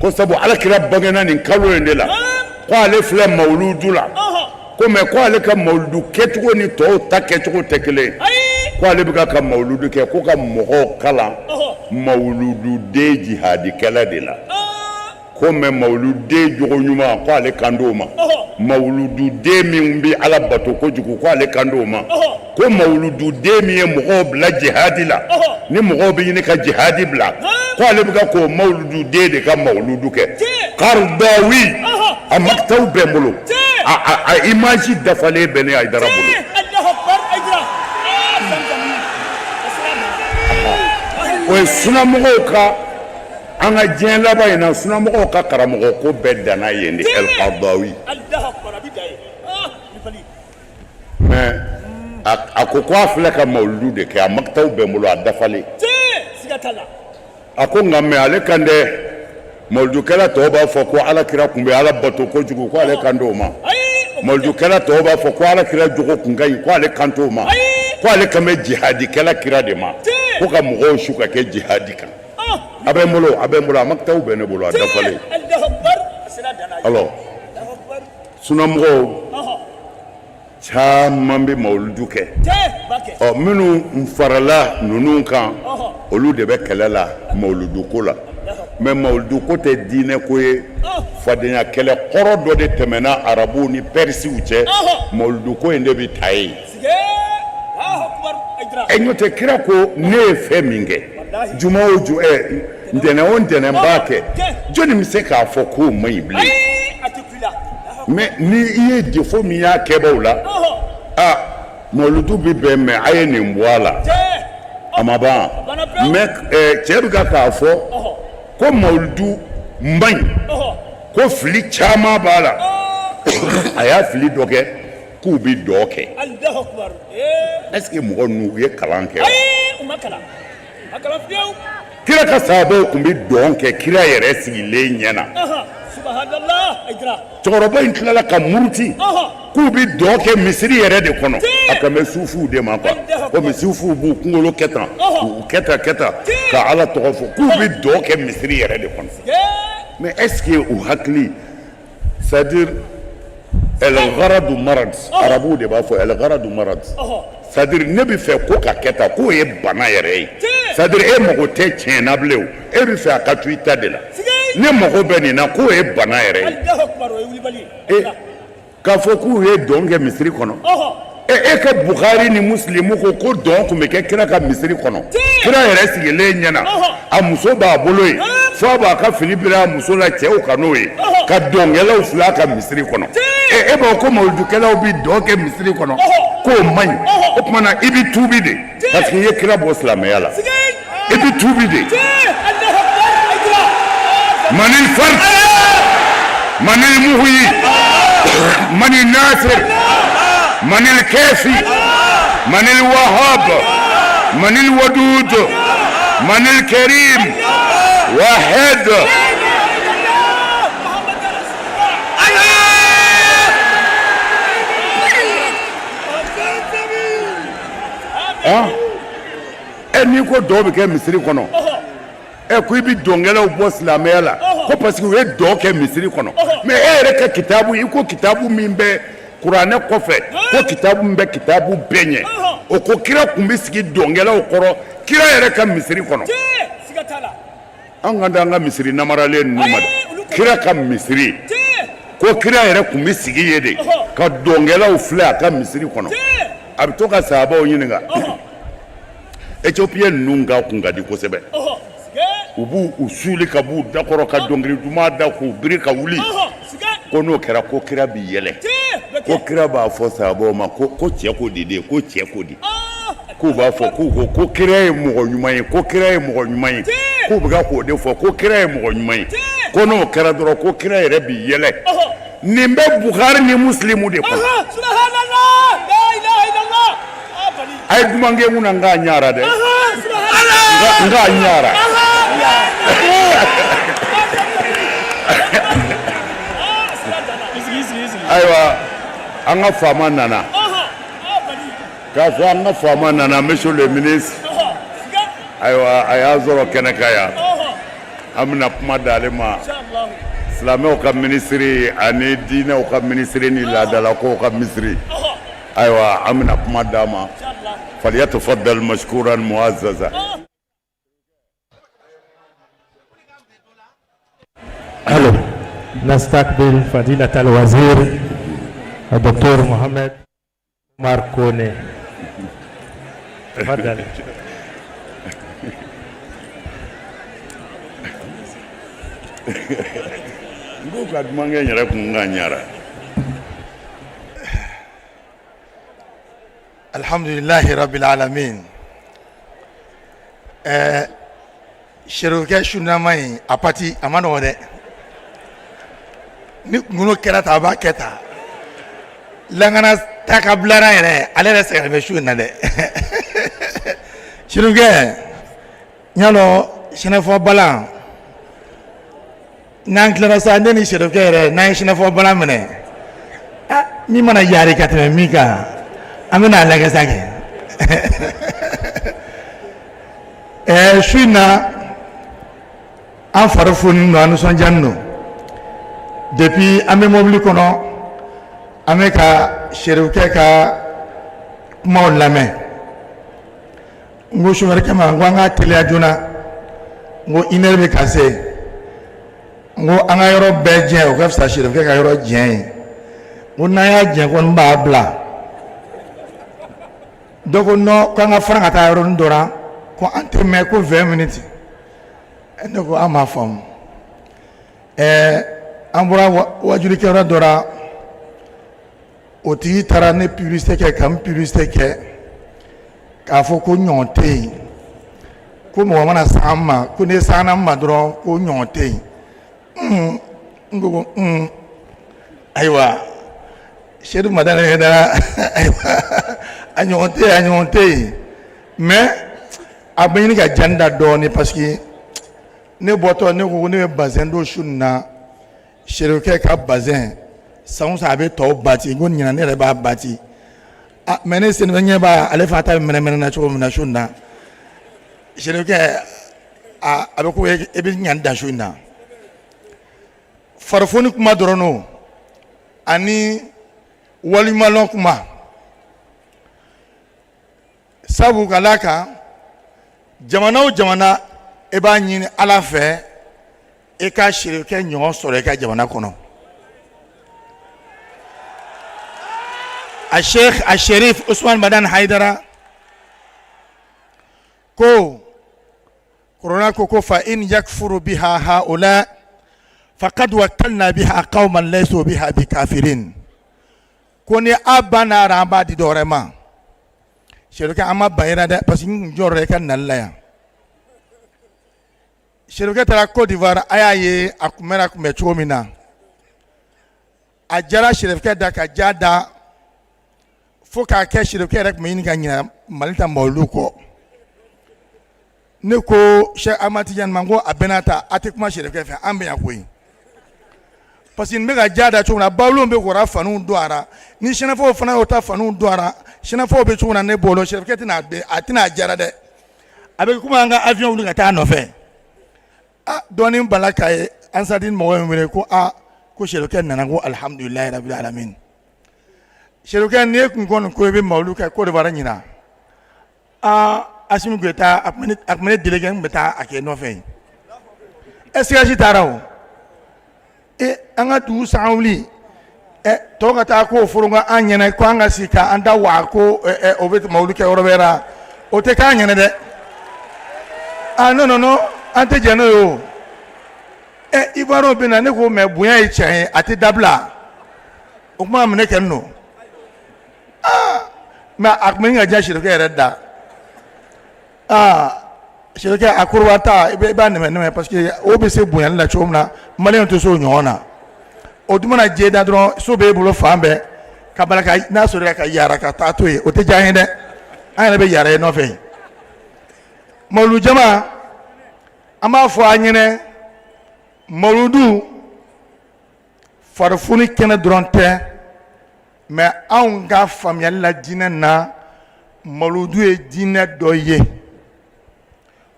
ko sabu alakira bangena nin kalo in de la. Ko ale filɛ mawuludu la, ko mais ko ale ka mawuludu kɛcogo ni tɔw ta kɛcogo tɛ kelen ye. Ko ale bɛ ka mawuludu kɛ ko ka mɔgɔw kalan mawulududen jihadikɛla de la. Ko mais mawuluden jogo ɲuman, ko ale kan t'o ma. Mawulududen min bɛ Ala bato kojugu, ko ale kan t'o ma. Ko mawulududen min ye mɔgɔw bila jihadi la, ni mɔgɔw bɛ ɲini ka jihadi bila, ko ale bɛ ka k'o mawulududen de ka mawuludu kɛ. Karidawi, a makitaw bɛ n bolo, a image dafalen bɛ ne Hayidara bolo. O ye sunamɔgɔw ka, an ka diɲɛ laban in na, sunamɔgɔw ka karamɔgɔ ko bɛɛ danna yen de, El Karadawi. Mais a ko ko a filɛ ka mawuludu de kɛ, a makitaw bɛ n bolo, a dafalen. A ko nka mais ale kan dɛ, mawuludukɛla tɔw b'a fɔ ko Ala kira tun bɛ Ala bato kojugu, ko ale kan t'o ma. Mawuludukɛla tɔw b'a fɔ ko Ala kira jogo tun ka ɲi, ko ale kan t'o ma. Ko ale kan bɛ jihadikɛla kira de ma, ko ka mɔgɔw su ka kɛ jihadi kan. A bɛ n bolo, a bɛ n bolo, a makitaw bɛ ne bolo, a dafalen. Alors sunamɔgɔw caman bɛ mawuludu kɛ. Ɔ minnu farala ninnu kan, olu de bɛ kɛlɛ la mawuludu ko la. Mais mawuludu ko tɛ diinɛ ko ye. Fadenya kɛlɛ kɔrɔ dɔ de tɛmɛna arabuw ni pɛrisiw cɛ, mawuludu ko in de bɛ ta yen. Ɛ n'o tɛ, kira ko ne ye fɛn min kɛ juma o ju ɛ ntɛnɛn o ntɛnɛn n b'a kɛ, jɔnni bɛ se k'a fɔ k'o man ɲi bilen? Mais ni i ye défaut min y'a kɛbaaw la, aa mawuludu bɛ bɛn, mais a ye nin bɔ a la, a ma ban. Mais cɛ bɛ ka k'a fɔ ko mawuludu man ɲi, ko fili caman b'a la. A y'a fili dɔ kɛ k'u bɛ dɔn kɛ. Est ce que mɔgɔ ninnu u ye kalan kɛ? Kira ka sahabaw tun bɛ dɔn kɛ kira yɛrɛ sigilen ɲɛ na. Cɛkɔrɔba in tilala ka muruti k'u bɛ dɔn kɛ misiri yɛrɛ de kɔnɔ. A kan bɛ sufuw de ma quoi, komi sufuw b'u kunkolo kɛ tan, k'u kɛ tan kɛ tan ka Ala tɔgɔ fɔ, k'u bɛ dɔn kɛ misiri yɛrɛ de kɔnɔ. Mais est ce que u hakili, c'est à dire el gharadu marad, arabuw de b'a fɔ el gharadu marad, c'est à dire ne bɛ fɛ ko ka kɛ tan, k'o ye bana yɛrɛ ye. C'est à dire e mago tɛ tiɲɛ na bilen, o e bɛ fɛ a ka to i ta de la. Ne mago bɛ nin na, k'o ye bana yɛrɛ ye. E k'a fɔ k'u ye dɔn kɛ misiri kɔnɔ, e ka Bukhari ni Muslimu ko ko dɔn tun bɛ kɛ kira ka misiri kɔnɔ, kira yɛrɛ sigilen ɲɛna, a muso b'a bolo yen, fo a b'a ka fini biri a muso la, cɛw ka n'o ye, ka dɔnkɛlaw filɛ a ka misiri kɔnɔ. E b'a fɔ ko mawuludukɛlaw bɛ dɔn kɛ misiri kɔnɔ, k'o man ɲi. O tuma na i bɛ tuubi de, parce que i ye kira bɔ silamɛya la, i bɛ tuubi de. Manil fard, manil muhyi, manil nasir, manil kafi, manil wahab, manil wadud, manil karim, wahid. Ɛ n'i ko dɔn bɛ kɛ misiri kɔnɔ, ɛ ko i bɛ dɔnkɛlaw bɔ silamɛya la ko parce que u ye dɔn kɛ misiri kɔnɔ. Mais e yɛrɛ ka kitabu, i ko kitabu min bɛ kuranɛ kɔfɛ, ko kitabu min bɛ kitabu bɛɛ ɲɛ, o ko kira tun bɛ sigi dɔnkɛlaw kɔrɔ kira yɛrɛ ka misiri kɔnɔ. An ka an ka misiri namaralen ninnu ma dɛ, kira ka misiri, ko kira yɛrɛ tun bɛ sigi yen de ka dɔnkɛlaw filɛ a ka misiri kɔnɔ. A bɛ to ka sahabaw ɲininka. Éthiopien ninnu ka kun ka di kosɛbɛ, u b'u u suuli ka b'u dakɔrɔ ka dɔnkili duman da k'u biri ka wuli. Ko n'o kɛra, ko kira bɛ yɛlɛ, ko kira b'a fɔ sahabaw ma ko cɛ ko di de, ko cɛ ko di, k'u b'a fɔ k'u ko ko kira ye mɔgɔ ɲuman ye, ko kira ye mɔgɔ ɲuman ye, k'u bɛ ka k'o de fɔ, ko kira ye mɔgɔ ɲuman ye. Ko n'o kɛra dɔrɔn, ko kira yɛrɛ bɛ yɛlɛ. Nin bɛ Bukhari ni Muslimu de kɔnɔ. A ye dumankɛ kun na, n k'a ɲara dɛ, n k'a ɲara. Ayiwa, an ka faama nana k'a fɔ an ka faama nana, monsieur le ministre. Ayiwa, a y'a sɔrɔ kɛnɛ kan yan, an bɛna kuma d'ale ma. Silamɛw ka minisiri ani diinɛw ka minisiri ni laadalakow ka minisiri, ayiwa an bɛna kuma d'a ma, falyatafaddal mashkuran muazaza. Allo نستقبل فضيلة الوزير الدكتور محمد عمر كوني تفضل. N ko ka dumankɛ n yɛrɛ kun ka ɲara. Alhamdulilahi rabbil alamin. Ɛɛ Serifukɛ sunama in a pati a ma nɔgɔ dɛ. Ni kunkolo kɛra tan a b'a kɛ tan. Lakana ta ka bilara yɛrɛ ale yɛrɛ sɛgɛnnen bɛ su in na dɛ. Serifukɛ n y'a dɔn sɛnɛfɔ balan n'an tilara sa ne ni serifukɛ yɛrɛ n'an ye sɛnɛfɔ balan minɛ min mana yari ka tɛmɛ min kan an bɛna a lajɛ sa kɛ. Ɛɛ su in na an fari foninen don, an nisɔndiyalen don. Depuis an bɛ mobili kɔnɔ, an bɛ ka serifukɛ ka kumaw lamɛn. N ko sofɛrikɛ ma, n ko an ka teliya joona, n ko une heure bɛ ka se. N ko an ka yɔrɔ bɛɛ jɛ, o ka fisa serifukɛ ka yɔrɔ jɛ ye. N ko n'an y'a jɛ ko n b'a bila. Dɔ ko non, k'an ka fara ka taa yɔrɔnin dɔ la, ko an tɛ mɛn, ko 20 minutes. Ne ko an m'a faamu. Ɛɛ an bɔra wajulikɛyɔrɔ dɔ la, o tigi taara ne publicité kɛ ka n publicité kɛ k'a fɔ ko ɲɔgɔn tɛ yen, ko mɔgɔ mana se an ma, ko n'i sera an ma dɔrɔn ko ɲɔgɔn tɛ yen. N ko ayiwa Sedu Madani Hayidara, ayiwa a ɲɔgɔn tɛ yen, a ɲɔgɔn tɛ yen. Mais a bɛ ɲini ka ja n da dɔɔnin, parce que ne bɔtɔ ne ko ne bɛ bazɛn don su nin na. Serifukɛ ka bazɛn san o san a bɛ tɔw bati, n ko ɲinan ne yɛrɛ b'a bati. Ah mais ne sen ɲɛ b'a ale fa ta bɛ mɛnɛmɛnɛ na cogo min na su in na. Serifukɛ a bɛ ko e bɛ ɲan dan su in na. Farifoni kuma dɔrɔn o ani walimalɔn kuma, sabu ka d'a kan jamana o jamana e b'a ɲini Ala fɛ e ka serifukɛ ɲɔgɔn sɔrɔ i ka jamana kɔnɔ. A Sheikh a Sherif Usman Madani Hayidara ko Kurana ko ko fa in yakfuru biha haula faqad wakkalna biha qauman laysu biha bikafirin. Ko ni a banna an b'a di dɔ wɛrɛ ma. Serifukɛ an ma ban i la dɛ, parce que n kun jɔrɔ i ka nali la yan. Serifukɛ taara Côte d'Ivoire, a y'a ye a kunbɛnna kunbɛn cogo min na, a jara serifukɛ da ka ja da fo k'a kɛ serifukɛ yɛrɛ tun bɛ ɲini ka ɲinɛ Mali ta mawuludu kɔ. Ne ko Cheikh Ahmad Tidiane ma, ko a bɛɛ n'a ta a tɛ kuma serifukɛ fɛ, an bɛ yan koyi, parce que nin bɛ ka ja da cogo min na, bawulenw bɛ k'o faniw don a la, ni sɛnɛfɔw fana y'o ta faniw don a la, sɛnɛfɔw bɛ cogo min na ne b'o dɔn. Serifukɛ tɛna a tɛna a jara dɛ, a bɛ komi an ka avion wuli ka taa a nɔfɛ. A dɔɔnin bala k'a ye Ansardine mɔgɔ in wele ko aa ko serifukɛ nana, ko alihamudulilayi rabil alamin. Serifukɛ n'i ye kun kɔni ko i bɛ mawulu kɛ Côte d'Ivoire ɲinan, aa Asimi Goyita a tun bɛ ne délégué, n tun bɛ taa a kɛ nɔfɛ yen. Ɛ sigasi taara o e an ka dugu san wuli ɛ tɔw ka taa k'o foronko an ɲɛna, ko an ka sigi k'an da waa ko o bɛ mawulu kɛ yɔrɔ wɛrɛ la, o tɛ k'an ɲɛna dɛ. Ah non non non, an tɛ jɛn n'o ye o. Ɛ Ivoirien bɛ na, ne ko mais bonya ye tiɲɛ ye, a tɛ dabila o kuma minɛ kɛ nɔ. Aa mais a tun bɛ ka diya serifukɛ yɛrɛ da. Aa serifukɛ a koroba ta i b'a nɛmɛ nɛmɛ, parce que o bɛ se bonyali la cogo min na, maliyɛnw tɛ se o ɲɔgɔn na. O dun mana diya da dɔrɔn, so b'e bolo fan bɛɛ ka bala ka n'a sɔrɔ ka yaara ka taa to yen, o tɛ diya an ye dɛ. An yɛrɛ bɛ yaara i nɔfɛ yen. Mawuludu jama, an b'a fɔ an ɲɛnɛ, mawuludu farifoni kɛnɛ dɔrɔn tɛ, mais anw ka faamuyali la diinɛ na, mawuludu ye diinɛ dɔ ye,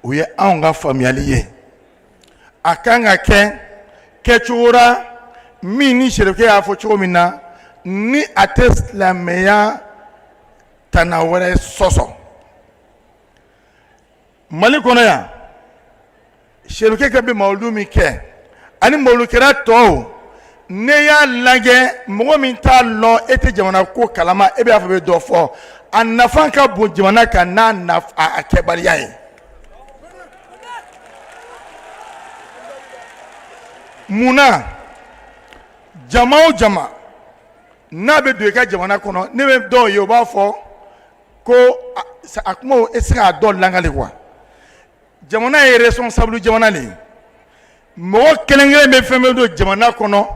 o ye anw ka faamuyali ye. A kan ka kɛ kɛcogo ra min ni serifukɛ y'a fɔ cogo min na ni a tɛ silamɛya tana wɛrɛ sɔsɔ mali kɔnɔ yan. Serifukɛ ka bɛ mawuludu min kɛ ani mawulukɛla tɔw, ne y'a lajɛ, mɔgɔ min t'a lɔn, e tɛ jamana ko kalama, e b'a fɔ bɛ dɔ fɔ, a nafa ka bon jamana kan n'a a kɛbaliya ye. Mun na jama o jama n'a bɛ don i ka jamana kɔnɔ, ne bɛ dɔw ye, u b'a fɔ ko a kuma e se k'a dɔn lakali quoi. Jamana ye responsable jamana de ye. Mɔgɔ kelen kelen bɛ fɛn bɛ don jamana kɔnɔ,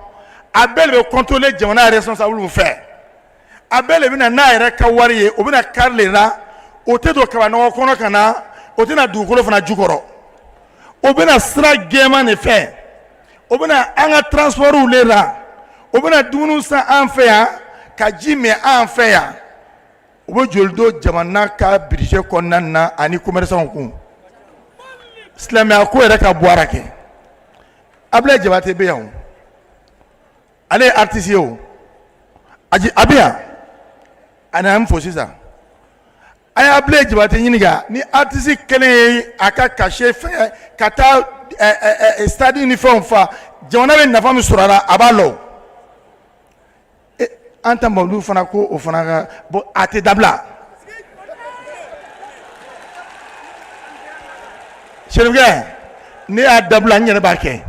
a bɛɛ de bɛ contrôler jamana responsable fɛ. A bɛɛ de bɛ na n'a yɛrɛ ka wari ye, o bɛna car le la, o tɛ don kabanɔgɔ kɔnɔ ka na, o tɛna dugukolo fana jukɔrɔ, o bɛna sira jɛman de fɛ, o bɛna an ka transportw le la, o bɛna dumuni san an fɛ yan, ka ji min an fɛ yan. U bɛ joli don jamana ka budget kɔnɔna na ani commerçants kun. Silamɛya ko yɛrɛ ka bɔ a kɛ. Abulayi Jabate bɛ yan, ale ye artiste ye, o a bɛ yan, a nana n fo sisan. A ye Abulayi Jabate ɲininka ni artiste kelen ye a ka cachet fɛn ka taa stade ni fɛnw fa, jamana bɛ nafa min sɔrɔ a la, a b'a lɔn. An ta mawuludu fana ko o fana ka bon, a tɛ dabila. Serifukɛ, ne y'a dabila, n yɛrɛ b'a kɛ.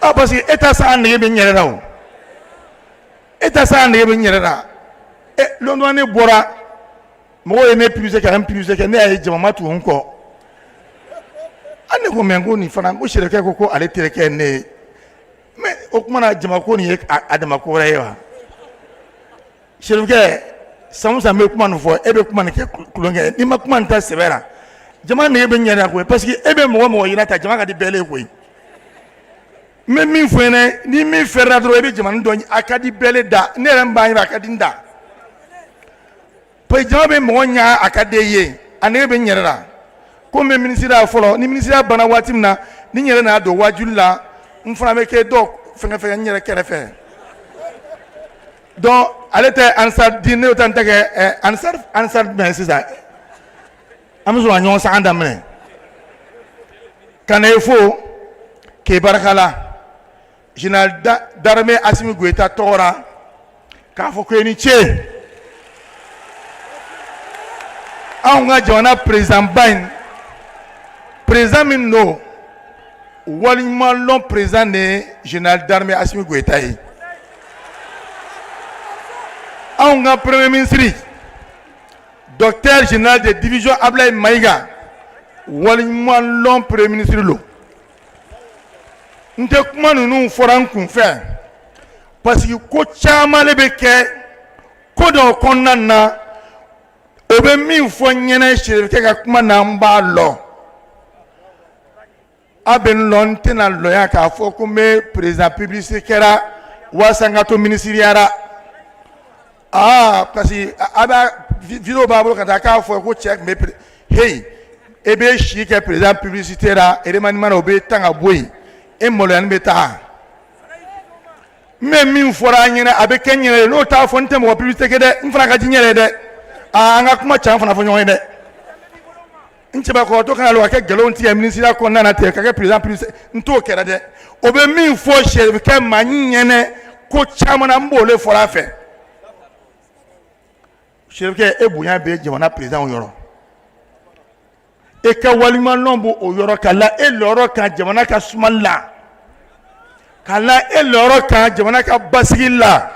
Ah, parce que e ta san nege bɛ n yɛrɛ la, o e ta san nege bɛ n yɛrɛ la. E lon dɔ ne bɔra, mɔgɔw ye ne publicité kɛ, n publicité kɛ, ne y'a ye jama ma tugu n kɔ. A ne ko mais ko nin fana ko serifukɛ ko ale terikɛ ye ne ye. Mais o kuma na, jama ko nin ye a dama ko wɛrɛ ye wa? Serifukɛ, san o san n bɛ kuma nin fɔ, e bɛ kuma nin kɛ tulonkɛ. N'i ma kuma nin ta sɛbɛ la, jama nege bɛ n yɛrɛ la koyi, parce que e bɛ mɔgɔ mɔgɔ yira ta, jama ka di bɛɛ le ye koyi. N bɛ min fɔ ɲɛna, ni min fɛrɛla dɔrɔn, i bɛ jamana dɔn, a ka di bɛɛ le da. Ne yɛrɛ b'a ɲini, a ka di n da, parce que jama bɛ mɔgɔ ɲa, a ka di e ye, a nege bɛ n yɛrɛ la. Ko n bɛ minisiriya fɔlɔ, ni minisiriya banna waati min na, ni n yɛrɛ nana don wajuli la, n fana bɛ kɛ dɔw fɛngɛ fɛngɛ n yɛrɛ kɛrɛfɛ. Donc ale tɛ Ansar di, ne bɛ taa n ta kɛ Ansar Ansar jumɛn sisan? An bɛ sɔrɔ ka ɲɔgɔn sanga daminɛ ka na i fo k'e barika la, général d'armée Assimi Goïta tɔgɔ la, k'a fɔ ko i ni ce. Anw ka jamana président ba in, président min don, waleɲumanlɔn président de ye général d'armée Assimi Goïta ye. Anw ka premier ministre, docteur général de division Ablaye Maïga, waleɲumanlɔn premier ministre lo. N tɛ kuma ninnu fɔra n kun fɛ, parce que ko caman de bɛ kɛ ko dɔw kɔnɔna na, o bɛ min fɔ n ɲɛna serifukɛ ka kuma na, n b'a lɔn. A bɛ n lɔn, n tɛna lɔnya k'a fɔ ko n bɛ président publicité kɛra walasa n ka to minisiriya la. Aa, parce que a b'a vidéo b'a bolo ka taa k'a fɔ ko cɛ tun bɛ hey, e bɛ si kɛ président publicité la, remaniement na, o bɛ tan ka bɔ yen, e maloyani bɛ taa. N bɛ min fɔra an ɲɛna, a bɛ kɛ n yɛrɛ ye, n'o t'a fɔ, n tɛ mɔgɔ publicité kɛ dɛ, n fana ka di n yɛrɛ ye dɛ. Aa, an ka kuma can fana fɔ ɲɔgɔn ye dɛ. N cɛbakɔrɔtɔ kana lɔ ka kɛ nkalon tigɛ minisiriya kɔnɔna na ten, ka kɛ président publicité, n t'o kɛra dɛ. O bɛ min fɔ serifukɛ ma n ɲɛnɛ ko caman na, n b'o de fɔra a fɛ. Serifukɛ, e bonya bɛ jamana président yɔrɔ, e ka waleɲumanlɔn b'o o yɔrɔ, ka la e lɔyɔrɔ kan jamana ka sumali la, ka la e lɔyɔrɔ kan jamana ka basigi la.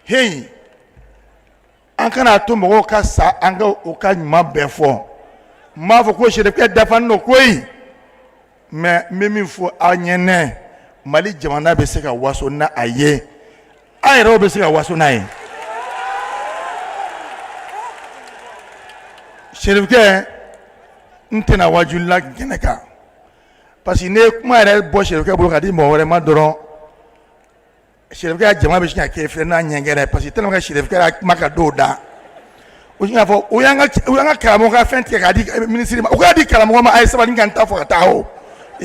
Heyi, an kana to mɔgɔw ka sa, an ka o ka ɲuman bɛɛ fɔ. N b'a fɔ ko serifukɛ dafanen don koyi, mais n bɛ min fɔ aw ɲɛnɛ, Mali jamana bɛ se ka waso n'a a ye, an yɛrɛw bɛ se ka waso n'a ye. Serifukɛ, n tɛna wajuli la kɛnɛ kan, parce que n'i ye kuma yɛrɛ bɔ serifukɛ bolo ka di mɔgɔ wɛrɛ ma dɔrɔn, serifukɛ ka jama bɛ sin ka kɛ filɛ n'a ɲɛgɛrɛ, parce que tellement que serifukɛ ka kuma ka dɔw da. O k'a fɔ o y'an ka karamɔgɔ ka fɛn tigɛ k'a di minisiri ma, o k'a di karamɔgɔ ma. A ye sabali ka n ta fɔ ka taa. O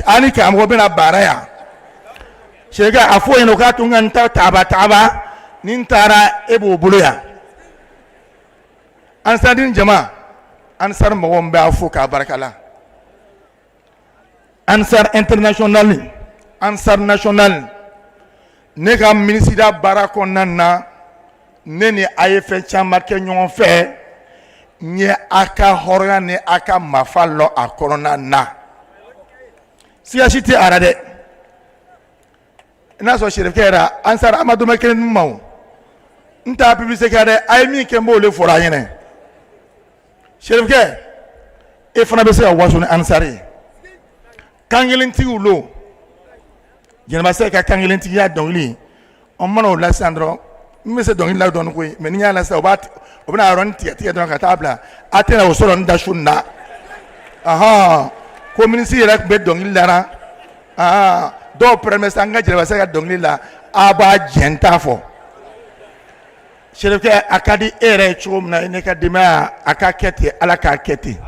an ni karamɔgɔ bɛna baara yan. Sɛkɛ, a fɔ yen, o k'a to n ka n ta taaba taaba. Ni n taara, e b'o bolo yan. Ansariden jama, Ansar mɔgɔw, n b'a fo k'a barika la. Ansar international, Ansar national, ne ka minisiriya baara kɔnɔna na, ne ni a ye fɛn caman kɛ ɲɔgɔn fɛ. N ye a ka hɔrɔnya ni a ka mafa lɔ a kɔnɔna na, siga si tɛ a la dɛ. I n'a sɔrɔ sɛrifukɛ yɛrɛ, Ansar, an ma dɔrɔmɛ kelen d'u ma. O n t'a publicité kɛ dɛ. A ye min kɛ, n b'o de fɔra a ɲɛna. Sɛrifukɛ, e fana bɛ se ka waso ni Ansar ye. Kankelentigiw lo, jɛnɛba se ka kankelentigiya dɔnkili, an mana o la sisan dɔrɔn, n bɛ se dɔnkili la dɔɔni koyi, mais ni n y'a la sisan, o b'a o bɛna yɔrɔnin tigɛ tigɛ dɔrɔn ka taa bila. A tɛna o sɔrɔ n da su nin na. Ahan, ko minisiri yɛrɛ tun bɛ dɔnkili la. Aa, dɔw pɛrɛmɛ sisan, n ka jɛnɛba se ka dɔnkili la, a b'a jɛ n t'a fɔ. Sɛrifukɛ, a ka di e yɛrɛ ye cogo min na, i n'i ka denbaya, a ka kɛ ten. Ala k'a kɛ ten.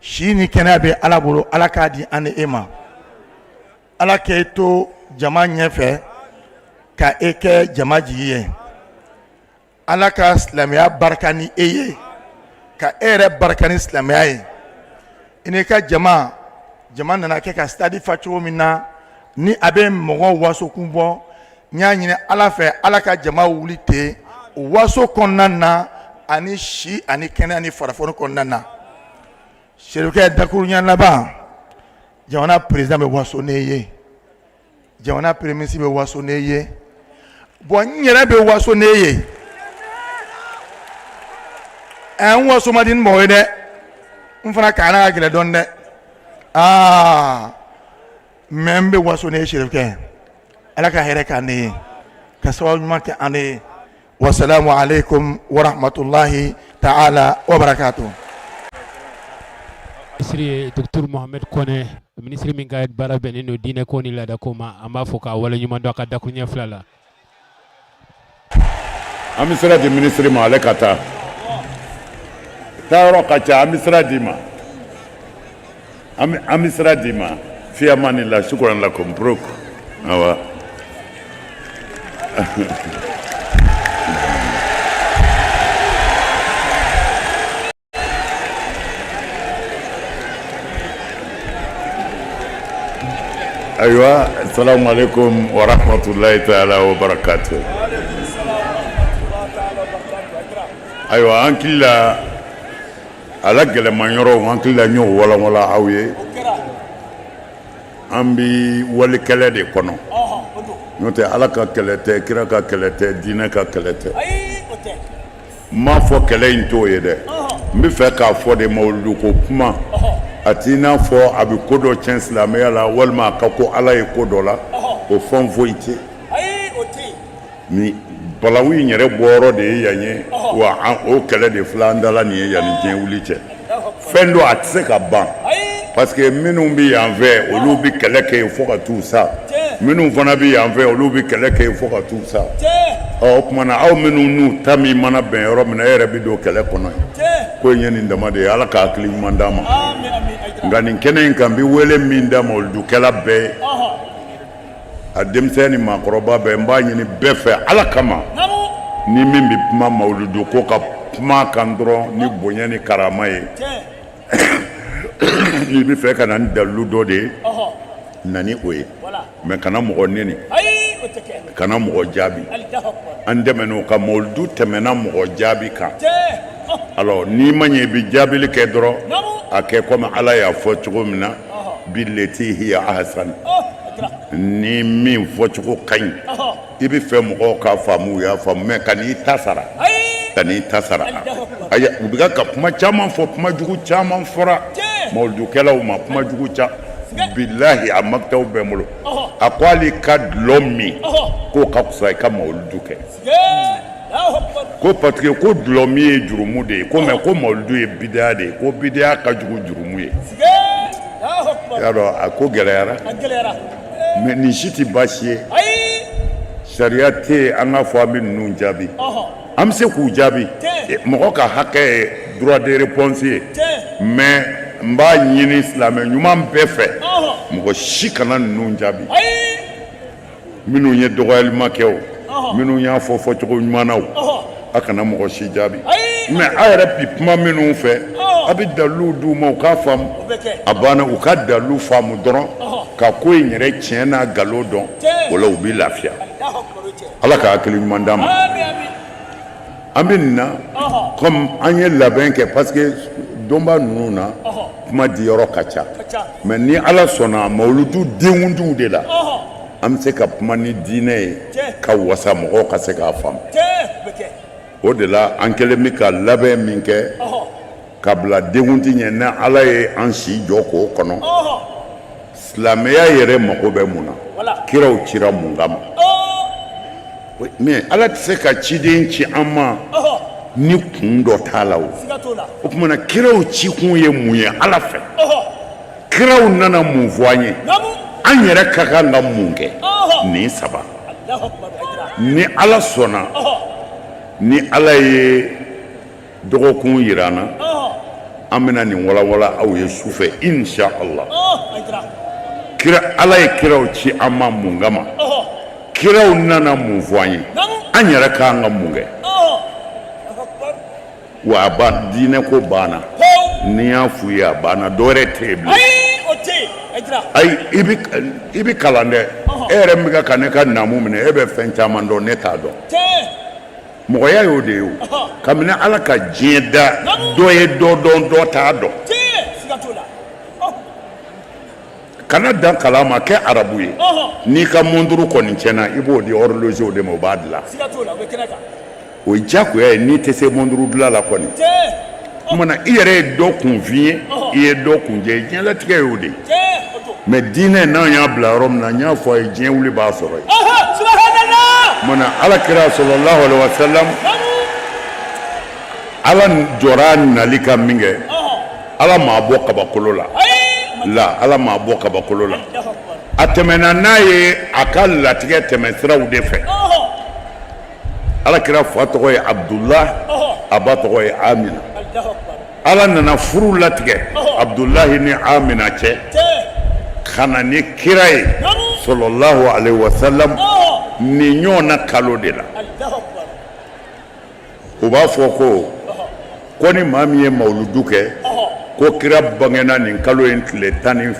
Si ni kɛnɛya bɛ Ala bolo, Ala k'a di an ni e ma. Ala k'e to jama ɲɛfɛ, ka e kɛ jama jigi ye. Ala ka silamɛya barika ni e ye, ka e yɛrɛ barika ni silamɛya ye, i n'i ka jama. Jama nana kɛ ka stade fa cogo min na, ni a bɛ mɔgɔ wasokun bɔ, n y'a ɲini Ala fɛ, Ala ka jama wuli ten o waso kɔnɔna na, ani si ani kɛnɛya ni farafoni kɔnɔna na. Serifukɛ, dakuruɲa laban, jamana président bɛ waso ne ye, jamana premier ministre bɛ waso ne ye, bon, n yɛrɛ bɛ waso ne ye. Ɛ, n waso man di ni mɔgɔ ye dɛ. N fana kaana ka gɛlɛn dɔɔni dɛ. Aa, mais n bɛ waso ne ye. Serifukɛ, Ala ka hɛrɛ k'an ne ye, ka sababu ɲuman kɛ an ne ye. Wasalamu aleykum warahmatulahi taala wabarakatuh. Minisiri ye docteur Mohamed Kɔnɛ, minisiri min ka baara bɛnnen don diinɛ ko ni laada ko ma. An b'a fɔ k'a waleɲuman dɔn a ka dakuruɲɛ fila la. An bɛ sira di minisiri ma, ale ka taa. Taayɔrɔ ka ca, an bɛ sira d'i ma, an bɛ sira d'i ma. Fi amanillah, shukran lakum, mabruk, awa. Ayiwa, assalamu alaikum wa rahmatullahi ta'ala wa barakatuh. Ayiwa, an hakili la, a la gɛlɛman yɔrɔw, an hakili la n y'o walanwalan aw ye. An bɛ wali kɛlɛ de kɔnɔ, n'o tɛ Ala ka kɛlɛ tɛ, kira ka kɛlɛ tɛ, diinɛ ka kɛlɛ tɛ. N m'a fɔ kɛlɛ in t'o ye dɛ. N bɛ fɛ k'a fɔ de, mawuludu ko kuma, a t'i n'a fɔ a bɛ ko dɔ tiɲɛ silamɛya la, walima a ka ko Ala ye ko dɔ la, o fɛn foyi tɛ. Ni balawu in yɛrɛ bɔyɔrɔ de ye yan ye wa, o kɛlɛ de filɛ an da la nin ye yan ni diɲɛ wuli cɛ. Fɛn don, a tɛ se ka ban, parce que minnu bɛ yan fɛ, olu bɛ kɛlɛ kɛ yen fo ka t'u sa. Minnu fana bɛ yan fɛ, olu bɛ kɛlɛ kɛ yen fo ka t'u sa. Ɔ, o tuma na, aw minnu n'u ta min mana bɛn yɔrɔ min na, e yɛrɛ bɛ don kɛlɛ kɔnɔ yen. Ko in ye nin dama de ye. Ala ka hakili ɲuman d'an ma. Nka nin kɛnɛ in kan, n bɛ wele min da mawuludukɛla bɛɛ ye, a denmisɛn ni maakɔrɔba bɛɛ, n b'a ɲini bɛɛ fɛ Ala kama, ni min bɛ kuma mawuludu ko ka kuma kan dɔrɔn ni bonya ni karama ye. N'i bɛ fɛ ka na ni dalilu dɔ de ye, na ni o ye, mais kana mɔgɔ neni, kana mɔgɔ jaabi. An tɛmɛn'o kan, mawuludu tɛmɛna mɔgɔ jaabi kan. Alors, n'i ma ɲɛ i bɛ jaabili kɛ dɔrɔn, a kɛ komi Ala y'a fɔ cogo min na, billati hiya ahsan. Ni min fɔcogo ka ɲi, i bɛ fɛ mɔgɔw k'a faamu, u y'a faamu, mais kan'i ta sara, kan'i ta sara. Ayi, u bɛ ka kuma caman fɔ, kuma jugu caman fɔra mawuludukɛlaw ma, kuma jugu caman, bilahi, a makitaw bɛ n bolo. A ko hali ka dulɔ min, k'o ka fisa i ka mawuludu kɛ, ko parce que ko dulɔ min ye jurumu de ye, ko mais ko mawuludu ye bidaya de ye, ko bidaya ka jugu jurumu ye. Y'a dɔn, a ko gɛlɛyara, mais nin si tɛ baasi ye. Sariya tɛ yen an k'a fɔ an bɛ ninnu jaabi, an bɛ se k'u jaabi. Mɔgɔ ka hakɛ ye droit de réponse ye, mais n b'a ɲini silamɛ ɲuman bɛɛ fɛ, mɔgɔ si kana ninnu jaabi. Minnu ye dɔgɔyalima kɛ o, minnu y'a fɔ fɔcogo ɲuman na o, a kana mɔgɔ si jaabi. Mais a yɛrɛ bi kuma minnu fɛ, a bɛ dalilu d'u ma u k'a faamu. A banna. U ka dalilu faamu dɔrɔn ka ko in yɛrɛ tiɲɛ n'a nkalon dɔn, o la u bɛ lafiya. Ala ka hakili ɲuman d'an ma. An bɛ nin na comme an ye labɛn kɛ, parce que donba ninnu na, kuma di yɔrɔ ka ca. Mais ni Ala sɔnna, mawuludu denkundiw de la, an bɛ se ka kuma ni diinɛ ye ka wasa, mɔgɔw ka se k'a faamu. O de la an kɛlen bɛ ka labɛn min kɛ ka bila denkundi ɲɛ, ni Ala ye an si jɔ k'o kɔnɔ. Silamɛya yɛrɛ mako bɛ mun na? Kiraw cira mun kama? Mais Ala tɛ se ka ciden ci an ma ni kun dɔ t'a la. O o tuma na, kiraw cikun ye mun ye Ala fɛ? Kiraw nana mun fɔ an ye? An yɛrɛ ka kan ka mun kɛ? Nin saba, ni Ala sɔnna, ni Ala ye dɔgɔkun yira an na, an bɛna nin walawala aw ye su fɛ, insha Allah. Kira, Ala ye kiraw ci an ma mun kama? Kiraw nana mun fɔ an ye? An yɛrɛ ka kan ka mun kɛ? Wa a ban, diinɛ ko banna. N'i y'a f'u ye, a banna, dɔwɛrɛ tɛ yen bilen. Ayi, i bɛ kalan dɛ. E yɛrɛ min bɛ ka ne ka naamu minɛ, e bɛ fɛn caman dɔn, ne t'a dɔn. Mɔgɔya y'o de ye. O kabini Ala ka diɲɛ da, dɔ ye dɔ dɔn, dɔ t'a dɔn. Kana dan kalan ma kɛ arabu ye. N'i ka monturu kɔni tiɲɛna, i b'o di horloger de ma, o b'a dilan. O ye diyagoya ye n'i tɛ se monturu dilan la kɔni. Tuma na, i yɛrɛ ye dɔ kunfin ye, i ye dɔ kunjɛ ye. Diɲɛlatigɛ y'o de ye. Mais diinɛ, n'an y'a bila yɔrɔ min na, n y'a fɔ a ye, diɲɛ wuli b'a sɔrɔ yen. Tuma na, Ala kira sallallahu alaihi wasallam, Ala jɔra nali ka min kɛ, Ala m'a bɔ kabakolo la la, Ala m'a bɔ kabakolo la. A tɛmɛna n'a ye a ka latigɛ tɛmɛsiraw de fɛ. Ala kira fa tɔgɔ ye Abudulayi, a ba tɔgɔ ye Amina. Ala nana furu latigɛ Abudulayi ni Amina cɛ ka na ni kira ye sallallahu alaihi wasallam nin ɲɔgɔnna kalo de la. U b'a fɔ ko ni maa min ye mawuludu kɛ, ko kira bangena nin kalo in tile 12,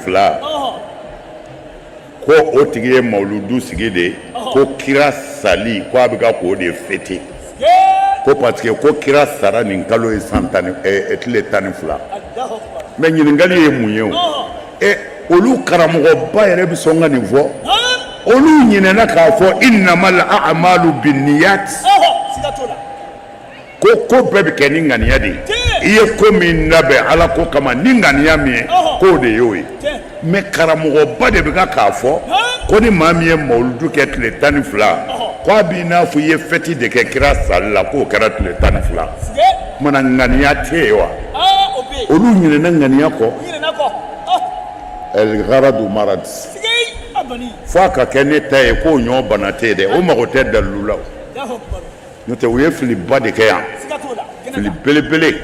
ko o tigi ye mawuludu sigi de, ko kira sali, ko a bɛ ka k'o de fêter, ko parce que ko kira sara nin kalo ye san tan tile 12. Mais ɲininkali ye mun ye? O ɛ, olu karamɔgɔba yɛrɛ bɛ sɔn ka nin fɔ? Olu ɲinɛna k'a fɔ innamal a'malu binniyat, ko ko bɛɛ bɛ kɛ ni ŋaniya de ye. I ye ko min labɛn Ala ko kama ni ŋaniya min ye, k'o de y'o ye. Mais karamɔgɔba de bɛ ka k'a fɔ ko ni maa min ye mawuludu kɛ tile 12, k'a b'i n'a fɔ i ye fɛti de kɛ kira sali la, k'o kɛra tile 12. Tuma na, ŋaniya tɛ yen wa? Olu ɲinɛna ŋaniya kɔ. El garadu marad, f'a ka kɛ ne ta ye k'o ɲɔ bana tɛ yen dɛ. O mago tɛ dalilu la. N'o tɛ, u ye filiba de kɛ yan, fili belebele.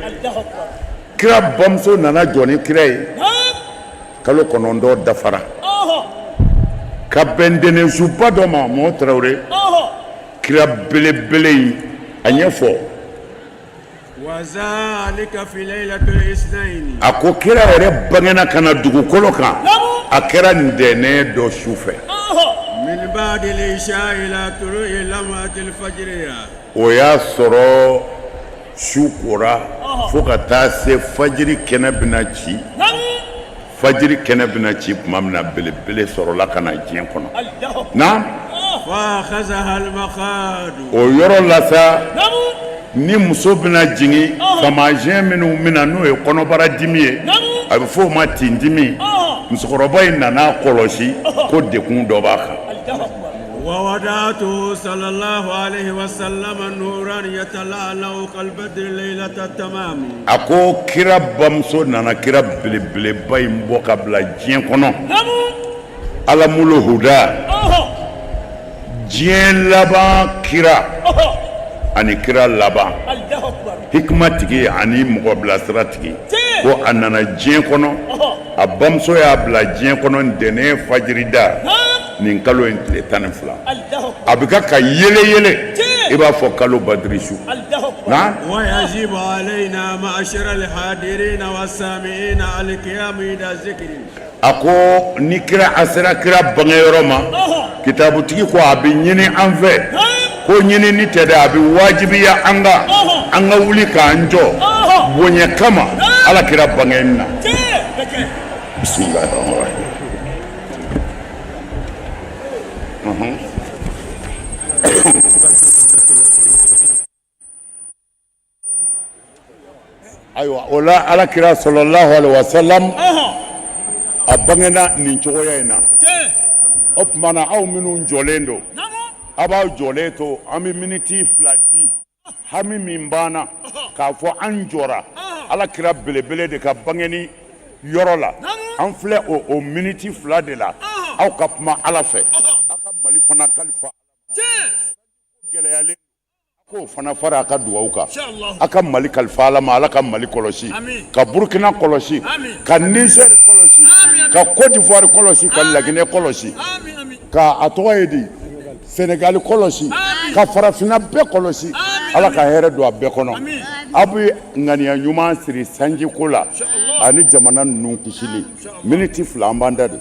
Kira bamuso nana jɔ ni kira ye, kalo 9 dafara ka bɛn ntɛnɛnsuba dɔ ma. Mɔgɔ Tarawele, kira belebele in, a ɲɛfɔ. A ko kira yɛrɛ bangena ka na dugukolo kan, a kɛra ntɛnɛn dɔ su fɛ. O y'a sɔrɔ su kora fo ka taa se fajiri kɛnɛ bɛna ci. Fajiri kɛnɛ bɛna ci tuma min na, belebele sɔrɔla ka na diɲɛ kɔnɔ na. O yɔrɔ la sa, ni muso bɛna jigin, taamasiyɛn minnu bɛna, n'o ye kɔnɔbara dimi ye, a bɛ fɔ o ma tindimi. Musokɔrɔba in nana kɔlɔsi ko degun dɔ b'a kan. ووضعته صلى الله عليه وسلم نورا يتلألأ كالبدر ليلة التمام. A ko kira bamuso nana kira belebeleba in bɔ ka bila diɲɛ kɔnɔ, alamul huda, diɲɛ laban kira ani kira laban. hikima tigi ani mɔgɔ bilasira tigi ko a nana diɲɛ kɔnɔ a bamuso y'a bila diɲɛ kɔnɔ ntɛnɛn fajirida nin kalo in tile 12 a bɛ ka ka yele yele i b'a fɔ kalo badiri su na a ko ni kira a sera kira bangeyɔrɔ ma kitabutigi ko a bɛ ɲini an fɛ ko ɲinini tɛ dɛ a bɛ wajibiya an kan an ka wuli k'an jɔ bonya kama ala kira bangeni na bisimilahi rahmani rahim. Ayiwa o la ala kira sallallahu alaihi wasallam a bangena nin cogoya in na o tuma na aw minnu jɔlen don aw b'aw jɔlen to an bɛ miniti 2 di hami min b'an na k'a fɔ an jɔra ala kira belebele de ka bangeni yɔrɔ la an filɛ o miniti 2 de la aw ka kuma ala fɛ aw ka mali fana kalifa gɛlɛyalen k'o fana fara a ka dugawu kan a ka mali kalifa ala ma ala ka mali kɔlɔsi ka burukina kɔlɔsi ka nizɛri kɔlɔsi ka Côte d'Ivoire kɔlɔsi ka laginɛ kɔlɔsi ka a tɔgɔ ye di senegali kɔlɔsi ka farafinna bɛɛ kɔlɔsi ala ka hɛrɛ don a bɛɛ kɔnɔ aw bɛ ŋaniya ɲuman siri sanjiko la ani jamana ninnu kisili miniti 2 an b'an da de.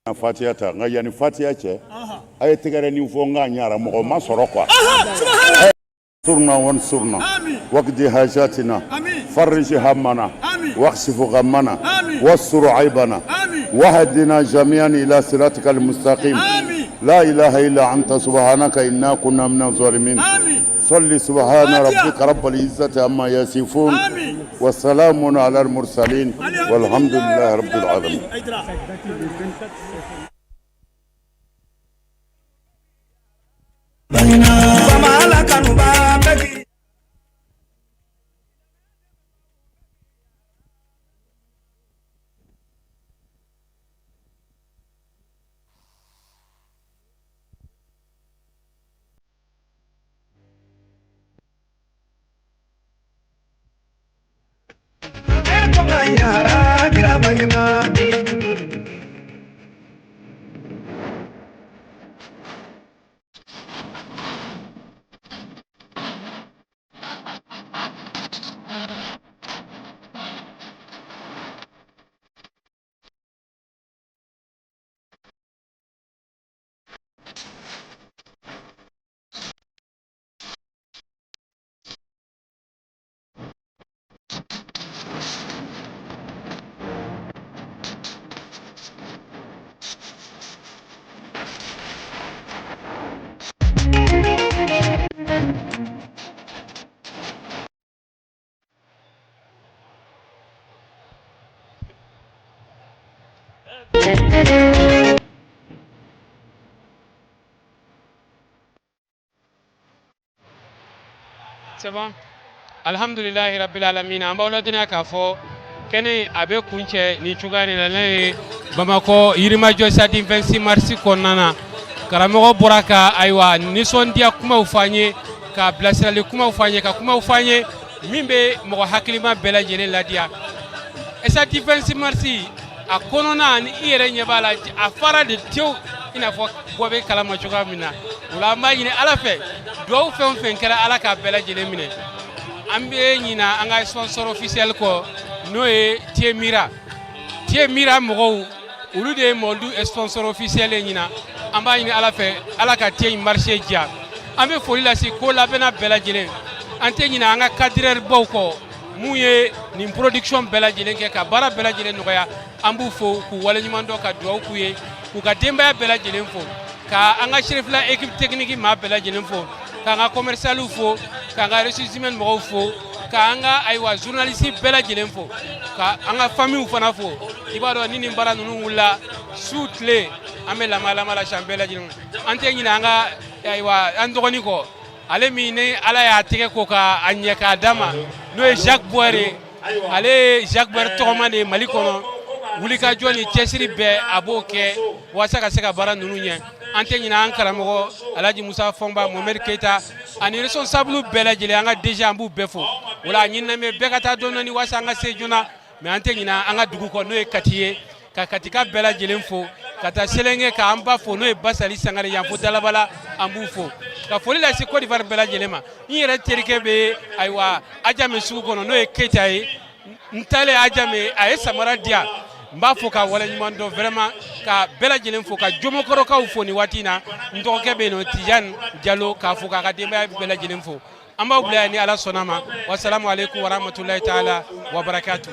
Fatiya ta nka yanni fatiya cɛ a ye tɛgɛrɛ nin fɔ n k'a ɲara mɔgɔ ma sɔrɔ quoi. انصرنا وانصرنا واقضي حاجاتنا فرج همنا واكشف غمنا واستر عيبنا واهدنا جميعا إلى صراطك المستقيم لا إله إلا أنت سبحانك إنا كنا من الظالمين صل سبحان ربك رب العزة عما يصفون وسلام على المرسلين والحمد لله رب العالمين. C'est bon. Alhamdulilahi rabbil alamin. An b'aw ladɔnniya k'a fɔ kɛnɛ a bɛ kuncɛ nin cogoya de la n'o ye Bamakɔ Yirimajɔ stade 26 mars kɔnɔna na. Karamɔgɔ bɔra ka ayiwa nisɔndiya kumaw fɔ an ye, ka bilasirali kumaw fɔ an ye, ka kumaw fɔ an ye min bɛ mɔgɔ hakilima bɛɛ lajɛlen ladiya. Stade 26 mars a kɔnɔna ni i yɛrɛ ɲɛ b'a la, a fara de tewu i n'a fɔ bɔ bɛ kalama cogoya min na. O la an b'a ɲini Ala fɛ, dugawu fɛn o fɛn kɛra Ala k'a bɛɛ lajɛlen minɛ. An bɛ ɲina an ka sponsor officiel kɔ n'o ye Tiemira. Tiemira mɔgɔw olu de ye Mɔlidu sponsor officiel ye ɲina. An b'a ɲini Ala fɛ, Ala ka te in marché diya. An bɛ foli lase ko labɛnna bɛɛ lajɛlen. An tɛ ɲinɛ an ka cadreur baw kɔ mun ye nin production bɛɛ lajɛlen kɛ ka baara bɛɛ lajɛlen nɔgɔya. An b'u fo k'u waleɲuman dɔn, ka dugawu k'u ye, k'u ka denbaya bɛɛ lajɛlen fo, ka an ka Cherifila équipe technique maa bɛɛ lajɛlen fo, k'an ka commercial fo, k'an ka ressources humaines mɔgɔw fo, k'an ka ayiwa journaliste bɛɛ lajɛlen fo, ka an ka famille fana fo. I b'a dɔn ni nin baara ninnu wulila su tile, an bɛ lama lama la sisan bɛɛ lajɛlen. An tɛ ɲinɛ an ka ayiwa an dɔgɔnin kɔ, ale min ni Ala y'a tɛgɛ ko k'a ɲɛ k'a d'a ma, n'o ye Jacques Boyer ye. Ale ye Jacques Boyer tɔgɔma de ye Mali kɔnɔ. Wulikajɔ ni cɛsiri bɛɛ a b'o kɛ walasa ka se ka baara ninnu ɲɛ. An tɛ ɲinɛ an karamɔgɔ Alhaji Musa Fɔnba, Mohamed Keita ani responsable bɛɛ lajɛlen, an ka DG, an b'u bɛɛ fo. O la a ɲininen bɛ bɛɛ ka taa dɔɔni dɔɔni walasa an ka se joona, mais an tɛ ɲinɛ an ka dugu kɔ, n'o ye Kati ye, ka Katika bɛɛ lajɛlen fo, ka taa Selenge k'an ba fo, n'o ye Basali Sangare yan fo Dalabala, an b'u fo, ka foli lase Côte d'Ivoire bɛɛ lajɛlen ma. N yɛrɛ terikɛ bɛ ayiwa Adjamé sugu kɔnɔ, n'o ye Keyita ye. N taalen Adjamé, a ye samara di yan, n b'a fo ka waleɲuman dɔn vraiment, ka bɛɛ lajɛlen fo, ka Jomokɔrɔkaw fo nin waati in na. N dɔgɔkɛ bɛ yen nɔ, Tijani Jalo, k'a fo k'a ka denbaya bɛɛ lajɛlen fo. An b'aw bila yan ni Ala sɔnna ma. Wasalamu aleykum warahmatulahi taala wa barakatu.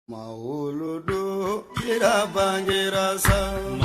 Mawuludu kira bangira sa.